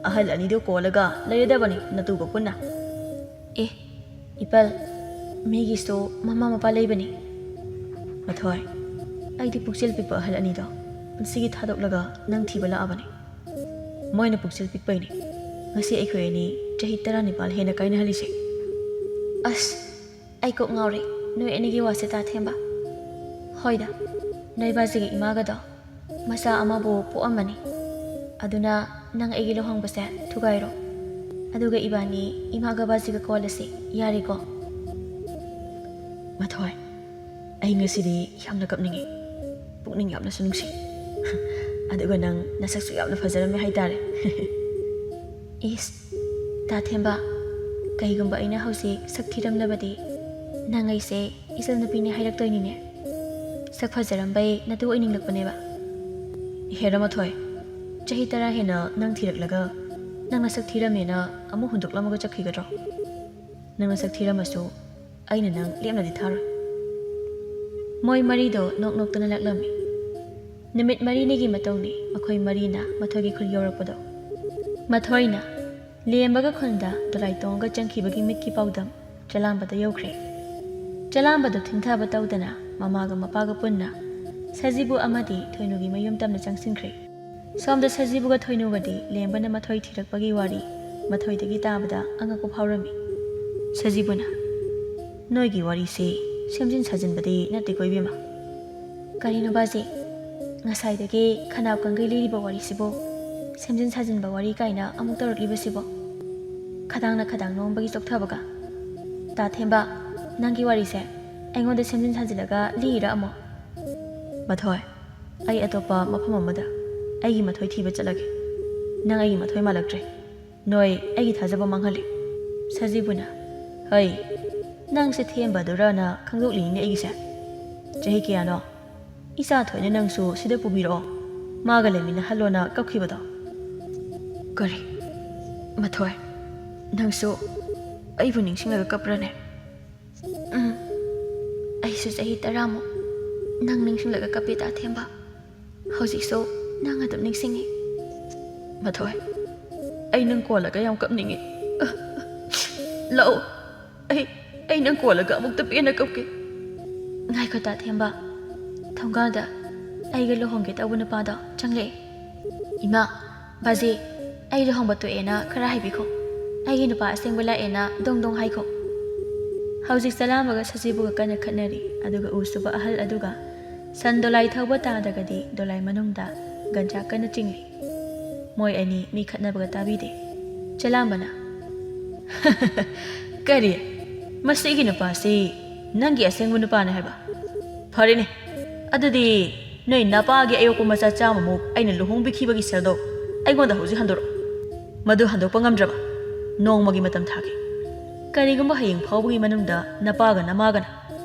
ꯑꯍꯜ ꯑꯅꯤꯗꯨ ꯀꯣꯜꯂꯒ ꯂꯩꯔꯗꯕꯅꯤ ꯅꯇꯨꯒ ꯄꯨꯟꯅ꯫ ꯑꯦ, ꯏꯄꯥꯜ, ꯃꯤꯒꯤꯁꯨ ꯃꯃꯥ ꯃꯄꯥ ꯂꯩꯕꯅꯤ꯫ ꯃꯊꯣꯏ, ꯑꯩꯗꯤ ꯄꯨꯛꯆꯦꯜ ꯄꯤꯛꯄ ꯑꯍꯜ ꯑꯅꯤꯗꯣ ꯄꯨꯟꯁꯤꯒꯤ ꯊꯥꯗꯣꯛꯂꯒ ꯅꯪ ꯊꯤꯕ ꯂꯥꯛꯑꯕꯅꯤ꯫ ꯃꯣꯏꯅ ꯄꯨꯛꯆꯦꯜ ꯄꯤꯛꯄꯩꯅꯤ ꯉꯁꯤ ꯑꯩꯈꯣꯏ ꯑꯅꯤ ꯆꯍꯤ ꯇꯔꯥꯅꯤꯄꯥꯜ ꯍꯦꯟꯅ ꯀꯥꯏꯅꯍꯜꯂꯤꯁꯦ꯫ ꯑꯁ, ꯑꯩ ꯀꯣꯛ ꯉꯥꯎꯔꯦ ꯅꯣꯏ ꯑꯅꯤꯒꯤ ꯋꯥꯁꯦ, ꯇꯥ ꯊꯦꯝꯕ꯫ ꯍꯣꯏꯗ, ꯅꯣꯏ ꯕꯥꯖꯤꯒ ꯏꯃꯥꯒꯗꯣ ꯃꯆꯥ ꯑꯃꯕꯨ ꯄꯣꯛꯑꯝꯃꯅꯤ꯫ ꯑꯗꯨꯅ ꯅꯪ ꯑꯩꯒꯤ ꯂꯨꯍꯣꯡꯕꯁꯦ ꯊꯨꯒꯥꯏꯔꯣ꯫ ꯑꯗꯨꯒ ꯏꯕꯥꯅꯤ ꯏꯃꯥꯒ ꯕꯥꯖꯤꯒ ꯀꯣꯜꯂꯁꯤ, ꯌꯥꯔꯦꯀꯣ? ꯃꯊꯣꯏ, ꯑꯩ ꯉꯁꯤꯗꯤ ꯌꯥꯝꯅ ꯀꯞꯅꯤꯡꯉꯤ꯫ ꯄꯨꯛꯅꯤꯡ ꯌꯥꯝꯅꯁꯨ ꯅꯨꯡꯁꯤ꯫ ꯑꯗꯨꯒ ꯅꯪ ꯅꯁꯛꯁꯨ ꯌꯥꯝꯅ ꯐꯖꯔꯝꯃꯦ ꯍꯥꯏꯇꯥꯔꯦ꯫ ꯏꯁ, ꯇꯥ ꯊꯦꯝꯕ, ꯀꯩꯒꯨꯝꯕ ꯑꯩꯅ ꯍꯧꯖꯤꯛ ꯁꯛ ꯊꯤꯔꯝꯂꯕꯗꯤ ꯅꯪ ꯑꯩꯁꯦ ꯏꯆꯟꯅꯨꯄꯤꯅꯦ ꯍꯥꯏꯔꯛꯇꯣꯏꯅꯤꯅꯦ꯫ ꯁꯛ ꯐꯖꯔꯝꯕꯩ ꯅꯇꯨ ꯑꯣꯏꯅꯤꯡꯂꯛꯄꯅꯦꯕ꯫ ꯍꯦꯔꯥ ꯃꯊꯣꯏ, ꯆꯍꯤ ꯇꯔꯥ ꯍꯦꯟꯅ ꯅꯪ ꯊꯤꯔꯛꯂꯒ ꯅꯪ ꯅꯁꯛ ꯊꯤꯔꯝꯃꯦꯅ ꯑꯃꯨꯛ ꯍꯨꯟꯗꯣꯛꯂꯝꯃꯒ ꯆꯠꯈꯤꯒꯗ꯭ꯔꯣ? ꯅꯪ ꯅꯁꯛ ꯊꯤꯔꯝꯃꯁꯨ ꯑꯩꯅ ꯅꯪ ꯂꯦꯞꯅꯗꯤ ꯊꯥꯔꯣꯏ꯫ ꯃꯣꯏ ꯃꯔꯤꯗꯣ ꯅꯣꯛ ꯅꯣꯛꯇꯅ ꯂꯛꯂꯝꯃꯤ꯫ ꯅꯨꯃꯤꯠ ꯃꯔꯤꯅꯤꯒꯤ ꯃꯇꯨꯡꯅꯤ ꯃꯈꯣꯏ ꯃꯔꯤꯅ ꯃꯊꯣꯏꯒꯤ ꯈꯨꯜ ꯌꯧꯔꯛꯄꯗꯣ꯫ ꯃꯊꯣꯏꯅ ꯂꯦꯝꯕꯒ ꯈꯨꯜꯗ ꯗꯣꯂꯥꯏ ꯇꯣꯡꯉꯒ ꯆꯪꯈꯤꯕꯒꯤ ꯃꯤꯠꯀꯤ ꯄꯥꯎꯗꯝ ꯆꯂꯥꯝꯕꯗ ꯌꯧꯈ꯭ꯔꯦ꯫ ꯆꯂꯥꯝꯕꯗꯨ ꯊꯤꯡꯊꯕ ꯇꯧꯗꯅ ꯃꯃꯥꯒ ꯃꯄꯥꯒ ꯄꯨꯟꯅ ꯁꯖꯤꯕꯨ ꯑꯃꯗꯤ ꯊꯣꯏꯅꯨꯒꯤ ꯃꯌꯨꯝ ꯇꯝꯅ ꯆꯪꯁꯤꯟꯈ꯭ꯔꯦ꯫ ꯁꯣꯝꯗ ꯁꯖꯤꯕꯨꯒ ꯊꯣꯏꯅꯨꯒꯗꯤ ꯂꯦꯝꯕꯅ ꯃꯊꯣꯏ ꯊꯤꯔꯛꯄꯒꯤ ꯋꯥꯔꯤ ꯃꯊꯣꯏꯗꯒꯤ ꯇꯥꯕꯗ ꯑꯉꯛꯄ ꯐꯥꯎꯔꯝꯃꯤ꯫ ꯁꯖꯤꯕꯨꯅ, "ꯅꯣꯏꯒꯤ ꯋꯥꯔꯤꯁꯤ ꯁꯦꯝꯖꯤꯟ ꯁꯥꯖꯤꯟꯕꯗꯤ ꯅꯠꯇꯦꯀꯣ ꯏꯕꯦꯝꯃ?" "ꯀꯔꯤꯅꯣ ꯕꯥꯖꯤ? ꯉꯁꯥꯏꯗꯒꯤ ꯈꯅꯥꯎ ꯀꯪꯒꯩ ꯂꯤꯔꯤꯕ ꯋꯥꯔꯤꯁꯤꯕꯨ ꯁꯦꯝꯖꯤꯟ ꯁꯥꯖꯤꯟꯕ ꯋꯥꯔꯤ ꯀꯥꯏꯅ ꯑꯃꯨꯛ ꯇꯧꯔꯛꯂꯤꯕꯁꯤꯕꯣ?" ꯈꯗꯥꯡꯅ ꯈꯗꯥꯡ ꯅꯣꯝꯕꯒꯤ ꯆꯣꯛꯊꯕꯒ, "ꯇꯥ ꯊꯦꯝꯕ, ꯅꯪꯒꯤ ꯋꯥꯔꯤꯁꯦ ꯑꯩꯉꯣꯟꯗ ꯁꯦꯝꯖꯤꯟ ꯁꯥꯖꯤꯜꯂꯒ ꯂꯤꯔꯤꯔ ꯑꯃꯨꯛ?" "ꯃꯊꯣꯏ, ꯑꯩ ꯑꯇꯣꯞꯄ ꯃꯐꯝ ꯑꯃꯗ ꯑꯩꯒꯤ ꯃꯊꯣꯏ ꯊꯤꯕ ꯆꯠꯂꯒꯦ꯫ ꯅꯪ ꯑꯩꯒꯤ ꯃꯊꯣꯏ ꯃꯥꯜꯂꯛꯇ꯭ꯔꯦ꯫ ꯅꯣꯏ ꯑꯩꯒꯤ ꯊꯥꯖꯕ ꯃꯥꯡꯍꯜꯂꯦ꯫" ꯁꯖꯤꯕꯨꯅ, "ꯍꯩ, ꯅꯪꯁꯦ ꯊꯦꯝꯕꯗꯨꯔꯅ ꯈꯪꯗꯣꯛꯂꯤꯅꯤꯅꯦ ꯑꯩꯒꯤꯁꯦ꯫ ꯆꯍꯤ ꯀꯌꯥꯅꯣ ꯏꯆꯥ ꯊꯣꯏꯅ ꯅꯪꯁꯨ ꯁꯤꯗ ꯄꯨꯕꯤꯔꯛꯑꯣ, ꯃꯥꯒ ꯂꯩꯃꯤꯟꯅꯍꯜꯂꯣꯅ ꯀꯞꯈꯤꯕꯗꯣ?" "ꯀꯔꯤ? ꯃꯊꯣꯏ, ꯅꯪꯁꯨ ꯑꯩꯕꯨ ꯅꯤꯡꯁꯤꯡꯂꯒ ꯀꯞꯄ꯭ꯔꯅꯦ?" "ꯎꯝ, ꯑꯩꯁꯨ ꯆꯍꯤ ꯇꯔꯥꯃꯨꯛ ꯅꯪ ꯅꯤꯡꯁꯤꯡꯂꯒ ꯀꯞꯄꯤ, ꯇꯥ ꯊꯦꯝꯕ꯫ ꯍꯧꯖꯤꯛꯁꯨ ꯅꯪ ꯑꯗꯨꯝ ꯅꯤꯡꯁꯤꯡꯉꯤ꯫" "ꯃꯊꯣꯏ, ꯑꯩ ꯅꯪ ꯀꯣꯜꯂꯒ ꯌꯥꯝ ꯀꯞꯅꯤꯡꯉꯤ꯫ ꯂꯥꯛꯑꯣ, ꯑꯩ, ꯑꯩ ꯅꯪ ꯀꯣꯜꯂꯒ ꯑꯃꯨꯛꯇ ꯄꯦꯟꯅ ꯀꯞꯀꯦ꯫" "ꯉꯥꯏꯈꯣ, ꯇꯥ ꯊꯦꯝꯕ꯫" ꯊꯣꯡꯒꯥꯜꯗ ꯑꯩꯒ ꯂꯨꯍꯣꯡꯒꯦ ꯇꯧꯕ ꯅꯨꯄꯥꯗꯣ ꯆꯪꯂꯛꯑꯦ꯫ "ꯏꯃꯥ, ꯕꯥꯖꯤ, ꯑꯩ ꯂꯨꯍꯣꯡꯕ ꯇꯣꯛꯑꯦꯅ ꯈꯔ ꯍꯥꯏꯕꯤꯈꯣ꯫ ꯑꯩꯒꯤ ꯅꯨꯄꯥ ꯑꯁꯦꯡꯕ ꯂꯥꯛꯑꯦꯅ ꯗꯣꯡ ꯗꯣꯡ ꯍꯥꯏꯈꯣ꯫" ꯍꯧꯖꯤꯛ ꯆꯂꯥꯝꯕꯒ ꯁꯖꯤꯕꯨꯒ ꯀꯟꯅ ꯈꯠꯅꯔꯤ, ꯑꯗꯨꯒ ꯎ ꯁꯨꯕ ꯑꯍꯜ ꯑꯗꯨꯒ ꯁꯟ ꯗꯣꯂꯥꯏ ꯊꯧꯕ ꯇꯥꯗ꯭ꯔꯒꯗꯤ ꯗꯣꯂꯥꯏ ꯃꯅꯨꯡꯗ ꯒꯟꯖꯥ ꯀꯟꯅ ꯆꯤꯡꯂꯤ꯫ ꯃꯣꯏ ꯑꯅꯤ ꯃꯤ ꯈꯠꯅꯕꯒ ꯇꯥꯕꯤꯗꯦ꯫ ꯆꯂꯥꯝꯕꯅ, "ꯀꯔꯤ? ꯃꯁꯤꯒꯤ ꯅꯨꯄꯥꯁꯤ ꯅꯪꯒꯤ ꯑꯁꯦꯡꯕ ꯅꯨꯄꯥꯅꯦ ꯍꯥꯏꯕ? ꯐꯔꯦꯅꯦ, ꯑꯗꯨꯗꯤ ꯅꯣꯏ ꯅꯄꯥꯒꯤ ꯑꯌꯣꯛꯄ ꯃꯆꯥ ꯆꯥꯝꯃꯃꯨꯛ ꯑꯩꯅ ꯂꯨꯍꯣꯡꯕꯤꯈꯤꯕꯒꯤ ꯁꯦꯜꯗꯣ ꯑꯩꯉꯣꯟꯗ ꯍꯧꯖꯤꯛ ꯍꯟꯗꯣꯔꯛꯑꯣ꯫ ꯃꯗꯨ ꯍꯟꯗꯣꯛꯄ ꯉꯝꯗ꯭ꯔꯕ, ꯅꯣꯡꯃꯒꯤ ꯃꯇꯝ ꯊꯥꯒꯦ꯫ ꯀꯔꯤꯒꯨꯝꯕ ꯍꯌꯦꯡ ꯐꯥꯎꯕꯒꯤ ꯃꯅꯨꯡꯗ ꯅꯄꯥꯒ ꯅꯃꯥꯒꯅ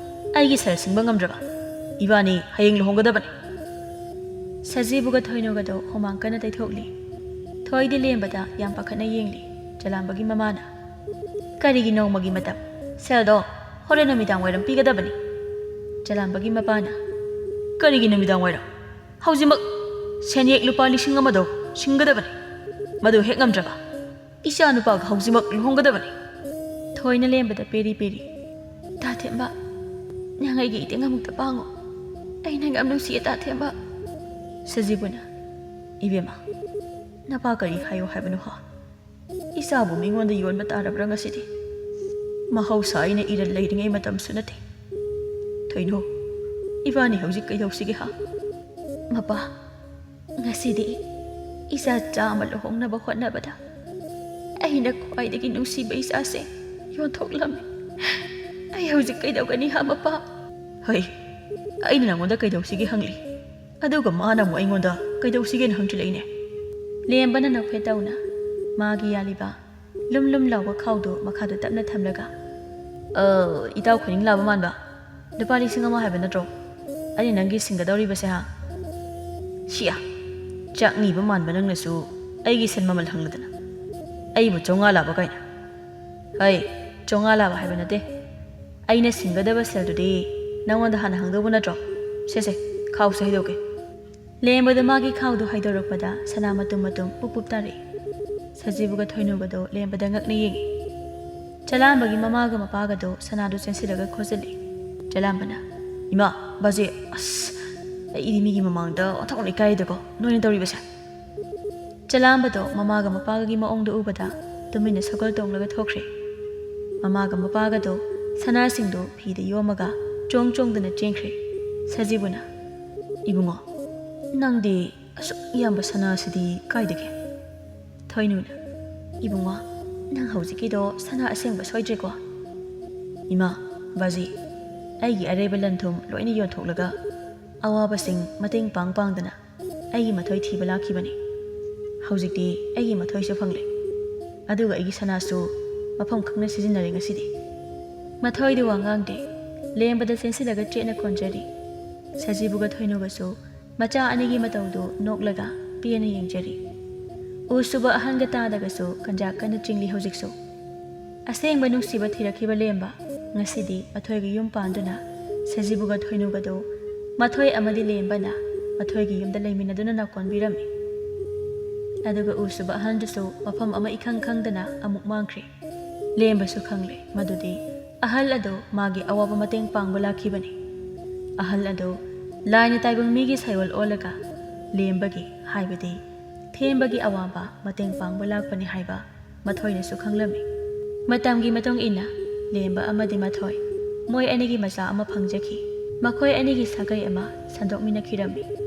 ꯑꯩꯒꯤ ꯁꯦꯜ ꯁꯤꯡꯕ ꯉꯝꯗ꯭ꯔꯕ, ꯏꯕꯥꯅꯤ ꯍꯌꯦꯡ ꯂꯨꯍꯣꯡꯒꯗꯕꯅꯤ꯫" ꯁꯖꯤꯕꯨꯒ ꯊꯣꯏꯅꯨꯒꯗꯣ ꯍꯨꯃꯥꯡ ꯀꯟꯅ ꯇꯩꯊꯣꯛꯂꯤ꯫ ꯊꯣꯏꯗꯤ ꯂꯦꯝꯕꯗ ꯌꯥꯝ ꯄꯥꯈꯠꯅ ꯌꯦꯡꯂꯤ꯫ ꯆꯂꯥꯝꯕꯒꯤ ꯃꯃꯥꯅ, "ꯀꯔꯤꯒꯤ ꯅꯣꯡꯃꯒꯤ ꯃꯇꯝ? ꯁꯦꯜꯗꯣ ꯍꯣꯔꯦꯟ ꯅꯨꯃꯤꯗꯥꯡ ꯋꯥꯏꯔꯝ ꯄꯤꯒꯗꯕꯅꯤ꯫" ꯆꯂꯥꯝꯕꯒꯤ ꯃꯄꯥꯅ, "ꯀꯔꯤꯒꯤ ꯅꯨꯃꯤꯗꯥꯡ ꯋꯥꯏꯔꯝ? ꯍꯧꯖꯤꯛꯃꯛ ꯁꯦꯟꯌꯦꯛ ꯂꯨꯄꯥ ꯂꯤꯁꯤꯡ ꯑꯃꯗꯣ ꯁꯤꯡꯒꯗꯕꯅꯤ꯫ ꯃꯗꯨ ꯍꯦꯛ ꯉꯝꯗ꯭ꯔꯕ, ꯏꯆꯥ ꯅꯨꯄꯥꯒ ꯍꯧꯖꯤꯛꯃꯛ ꯂꯨꯍꯣꯡꯒꯗꯕꯅꯤ꯫" ꯊꯣꯏꯅ ꯂꯦꯝꯕꯗ ꯄꯦꯔꯤ ꯄꯦꯔꯤ꯫ "ꯇꯥ ꯊꯦꯝꯕ, ꯅꯪ ꯑꯩꯒꯤ ꯏꯇꯦꯡ ꯑꯃꯨꯛꯇ ꯄꯥꯡꯉꯨ꯫ ꯑꯩ ꯅꯪ ꯌꯥꯝ ꯅꯨꯡꯁꯤꯌꯦ, ꯇꯥ ꯊꯦꯝꯕ꯫" ꯁꯖꯤꯕꯨꯅ, "ꯏꯕꯦꯝꯃ, ꯅꯄꯥ ꯀꯔꯤ ꯍꯥꯏꯌꯣ ꯍꯥꯏꯕꯅꯣ ꯍꯥ? ꯏꯆꯥꯕꯨ ꯃꯤꯉꯣꯟꯗ ꯌꯣꯟꯕ ꯇꯥꯔꯕ꯭ꯔꯥ ꯉꯁꯤꯗꯤ? ꯃꯍꯧꯁꯥ ꯑꯩꯅ ꯏꯔꯟ ꯂꯩꯔꯤꯉꯩ ꯃꯇꯝꯁꯨ ꯅꯠꯇꯦ꯫ ꯊꯣꯏꯅꯨ, ꯏꯕꯥꯅꯤ ꯍꯧꯖꯤꯛ ꯀꯩꯗꯧꯁꯤꯒꯦ ꯍꯥ?" "ꯃꯄꯥ, ꯉꯁꯤꯗꯤ ꯏꯆꯥ ꯆꯥꯝꯃ ꯂꯨꯍꯣꯡꯅꯕ ꯍꯣꯠꯅꯕꯗ ꯑꯩꯅ ꯈ꯭ꯋꯥꯏꯗꯒꯤ ꯅꯨꯡꯁꯤꯕ ꯏꯆꯥꯁꯦ ꯌꯣꯟꯊꯣꯛꯂꯝꯃꯤ꯫ ꯑꯩ ꯍꯧꯖꯤꯛ ꯀꯩꯗꯧꯒꯅꯤ ꯍꯥ, ꯃꯄꯥ?" "ꯍꯩ, ꯑꯩꯅ ꯅꯪꯉꯣꯟꯗ ꯀꯩꯗꯧꯁꯤꯒꯦ ꯍꯪꯂꯤ, ꯑꯗꯨꯒ ꯃꯥꯅ ꯑꯃꯨꯛ ꯑꯩꯉꯣꯟꯗ ꯀꯩꯗꯧꯁꯤꯒꯦꯅ ꯍꯪꯖꯤꯜꯂꯛꯏꯅꯦ?" ꯂꯦꯝꯕꯅ ꯅꯣꯛꯐꯦꯠ ꯇꯧꯅ ꯃꯥꯒꯤ ꯌꯥꯜꯂꯤꯕ ꯂꯨꯝ ꯂꯨꯝ ꯂꯥꯎꯕ ꯈꯥꯎꯗꯨ ꯃꯈꯥꯗ ꯇꯞꯅ ꯊꯝꯂꯒ, "ꯑ, ꯏꯇꯥꯎ ꯈꯣꯏꯅꯤꯡ ꯂꯥꯕ ꯃꯥꯟꯕ, ꯂꯨꯄꯥ ꯂꯤꯁꯤꯡ ꯑꯃ ꯍꯥꯏꯕ ꯅꯠꯇ꯭ꯔꯣ ꯑꯩꯅ ꯅꯪꯒꯤ ꯁꯤꯡꯒꯗꯧꯔꯤꯕꯁꯦ ꯍꯥ? ꯁꯤꯌꯥ, ꯆꯥꯛ ꯅꯤꯕ ꯃꯥꯟꯕ ꯅꯪꯅꯁꯨ ꯑꯩꯒꯤ ꯁꯦꯟ ꯃꯃꯜ ꯍꯪꯂꯗꯅ ꯑꯩꯕꯨ ꯆꯥꯝꯃꯉꯥ ꯂꯥꯕ ꯀꯥꯏꯅ꯫ ꯍꯩ, ꯆꯥꯝꯃꯉꯥ ꯂꯥꯕ ꯍꯥꯏꯕ ꯅꯠꯇꯦ, ꯑꯩꯅ ꯁꯤꯡꯒꯗꯕ ꯁꯦꯜꯗꯨꯗꯤ ꯅꯪꯉꯣꯟꯗ ꯍꯥꯟꯅ ꯍꯪꯗꯧꯕ ꯅꯠꯇ꯭ꯔꯣ? ꯁꯦ ꯁꯦ, ꯈꯥꯎꯁꯦ ꯍꯩꯗꯣꯛꯀꯦ꯫" ꯂꯦꯝꯕꯗ ꯃꯥꯒꯤ ꯈꯥꯎꯗꯨ ꯍꯩꯗꯣꯔꯛꯄꯗ ꯁꯅꯥ ꯃꯇꯨꯝ ꯃꯇꯨꯝ ꯄꯨꯞ ꯄꯨꯞ ꯇꯥꯔꯛꯏ꯫ ꯁꯖꯤꯕꯨꯒ ꯊꯣꯏꯅꯨꯒꯗꯣ ꯂꯦꯝꯕꯗ ꯉꯛꯅ ꯌꯦꯡꯉꯤ꯫ ꯆꯂꯥꯝꯕꯒꯤ ꯃꯃꯥꯒ ꯃꯄꯥꯒꯗꯣ ꯁꯅꯥꯗꯨ ꯆꯦꯟꯁꯤꯜꯂꯒ ꯈꯣꯆꯜꯂꯤ꯫ ꯆꯂꯥꯝꯕꯅ, "ꯏꯃꯥ, ꯕꯥꯖꯤ, ꯑꯁ, ꯑꯩꯗꯤ ꯃꯤꯒꯤ ꯃꯃꯥꯡꯗ ꯑꯣꯟꯊꯣꯛꯅ ꯏꯀꯥꯏꯗꯀꯣ, ꯅꯣꯏꯅ ꯇꯧꯔꯤꯕꯁꯦ꯫" ꯆꯂꯥꯝꯕꯗꯣ ꯃꯃꯥꯒ ꯃꯄꯥꯒꯒꯤ ꯃꯑꯣꯡꯗꯣ ꯎꯕꯗ ꯇꯨꯃꯤꯟꯅ ꯁꯒꯣꯜ ꯇꯣꯡꯂꯒ ꯊꯣꯛꯈ꯭ꯔꯦ꯫ ꯃꯃꯥꯒ ꯃꯄꯥꯒꯗꯣ ꯁꯅꯥꯁꯤꯡꯗꯨ ꯐꯤꯗ ꯌꯣꯝꯃꯒ ꯆꯣꯡ ꯆꯣꯡꯗꯨꯅ ꯆꯦꯟꯈ꯭ꯔꯦ꯫ ꯁꯖꯤꯕꯨꯅ, "ꯏꯕꯨꯡꯉꯣ, ꯅꯪꯗꯤ ꯑꯁꯨꯛ ꯌꯥꯝꯕ ꯁꯅꯥꯁꯤꯗꯤ ꯀꯥꯏꯗꯒꯤ?" ꯊꯣꯏꯅꯨꯅ, "ꯏꯕꯨꯡꯉꯣ, ꯅꯪ ꯍꯧꯖꯤꯛꯀꯤꯗꯣ ꯁꯅꯥ ꯑꯁꯦꯡꯕ ꯁꯣꯏꯗ꯭ꯔꯦꯀꯣ?" "ꯏꯃꯥ, ꯕꯥꯖꯤ, ꯑꯩꯒꯤ ꯑꯔꯩꯕ ꯂꯟ ꯊꯨꯝ ꯂꯣꯏꯅ ꯌꯣꯟꯊꯣꯛꯂꯒ ꯑꯋꯥꯕꯁꯤꯡ ꯃꯇꯦꯡ ꯄꯥꯡ ꯄꯥꯡꯗꯅ ꯑꯩꯒꯤ ꯃꯊꯣꯏ ꯊꯤꯕ ꯂꯥꯛꯈꯤꯕꯅꯤ꯫ ꯍꯧꯖꯤꯛꯇꯤ ꯑꯩꯒꯤ ꯃꯊꯣꯏꯁꯨ ꯐꯪꯂꯦ, ꯑꯗꯨꯒ ꯑꯩꯒꯤ ꯁꯅꯥꯁꯨ ꯃꯐꯝ ꯈꯪꯅ ꯁꯤꯖꯤꯟꯅꯔꯦ ꯉꯁꯤꯗꯤ꯫" ꯃꯊꯣꯏꯗꯨ ꯋꯥ ꯉꯥꯡꯗꯦ꯫ ꯂꯦꯝꯕꯗ ꯆꯦꯟꯁꯤꯜꯂꯒ ꯆꯦꯠꯅ ꯀꯣꯟꯖꯔꯤ꯫ ꯁꯖꯤꯕꯨꯒ ꯊꯣꯏꯅꯨꯒꯁꯨ ꯃꯆꯥ ꯑꯅꯤꯒꯤ ꯃꯇꯧꯗꯨ ꯅꯣꯛꯂꯒ ꯄꯦꯟꯅ ꯌꯦꯡꯖꯔꯤ꯫ ꯎ ꯁꯨꯕ ꯑꯍꯟꯒ ꯇꯥꯗꯒꯁꯨ ꯀꯟꯖꯥꯛ ꯀꯟꯅ ꯆꯤꯡꯂꯤ ꯍꯧꯖꯤꯛꯁꯨ꯫ ꯑꯁꯦꯡꯕ ꯅꯨꯡꯁꯤꯕ ꯊꯤꯔꯛꯈꯤꯕ ꯂꯦꯝꯕ ꯉꯁꯤꯗꯤ ꯃꯊꯣꯏꯒ ꯌꯨꯝ ꯄꯥꯟꯗꯨꯅ ꯁꯖꯤꯕꯨꯒ ꯊꯣꯏꯅꯨꯒꯗꯨ ꯃꯊꯣꯏ ꯑꯃꯗꯤ ꯂꯦꯝꯕꯅ ꯃꯊꯣꯏꯒꯤ ꯌꯨꯝꯗ ꯂꯩꯃꯤꯟꯅꯗꯨꯅ ꯅꯥꯀꯣꯟꯕꯤꯔꯝꯃꯤ꯫ ꯑꯗꯨꯒ ꯎ ꯁꯨꯕ ꯑꯍꯟꯗꯨꯁꯨ ꯃꯐꯝ ꯑꯃ ꯏꯈꯪ ꯈꯪꯗꯅ ꯑꯃꯨꯛ ꯃꯥꯡꯈ꯭ꯔꯦ꯫ ꯂꯦꯝꯕꯁꯨ ꯈꯪꯂꯦ ꯃꯗꯨꯗꯤ ꯑꯍꯜ ꯑꯗꯨ ꯃꯥꯒꯤ ꯑꯋꯥꯕ ꯃꯇꯦꯡ ꯄꯥꯡꯕ ꯂꯥꯛꯈꯤꯕꯅꯤ꯫ ꯑꯍꯜ ꯑꯗꯨ ꯂꯥꯏꯅ ꯇꯥꯏꯕꯪ ꯃꯤꯒꯤ ꯁꯥꯏꯑꯣꯜ ꯑꯣꯜꯂꯒ ꯂꯦꯝꯕꯒꯤ, ꯍꯥꯏꯕꯗꯤ ꯊꯦꯝꯕꯒꯤ ꯑꯋꯥꯕ ꯃꯇꯦꯡ ꯄꯥꯡꯕ ꯂꯥꯛꯄꯅꯤ ꯍꯥꯏꯕ ꯃꯊꯣꯏꯅꯁꯨ ꯈꯪꯂꯝꯃꯤ꯫ ꯃꯇꯝꯒꯤ ꯃꯇꯨꯡ ꯏꯟꯅ ꯂꯦꯝꯕ ꯑꯃꯗꯤ ꯃꯊꯣꯏ, ꯃꯣꯏ ꯑꯅꯤꯒꯤ ꯃꯆꯥ ꯑꯃ ꯐꯪꯖꯈꯤ꯫ ꯃꯈꯣꯏ ꯑꯅꯤꯒꯤ ꯁꯥꯒꯩ ꯑꯃ ꯁꯟꯗꯣꯛꯃꯤꯟꯅꯈꯤꯔꯝꯃꯤ꯫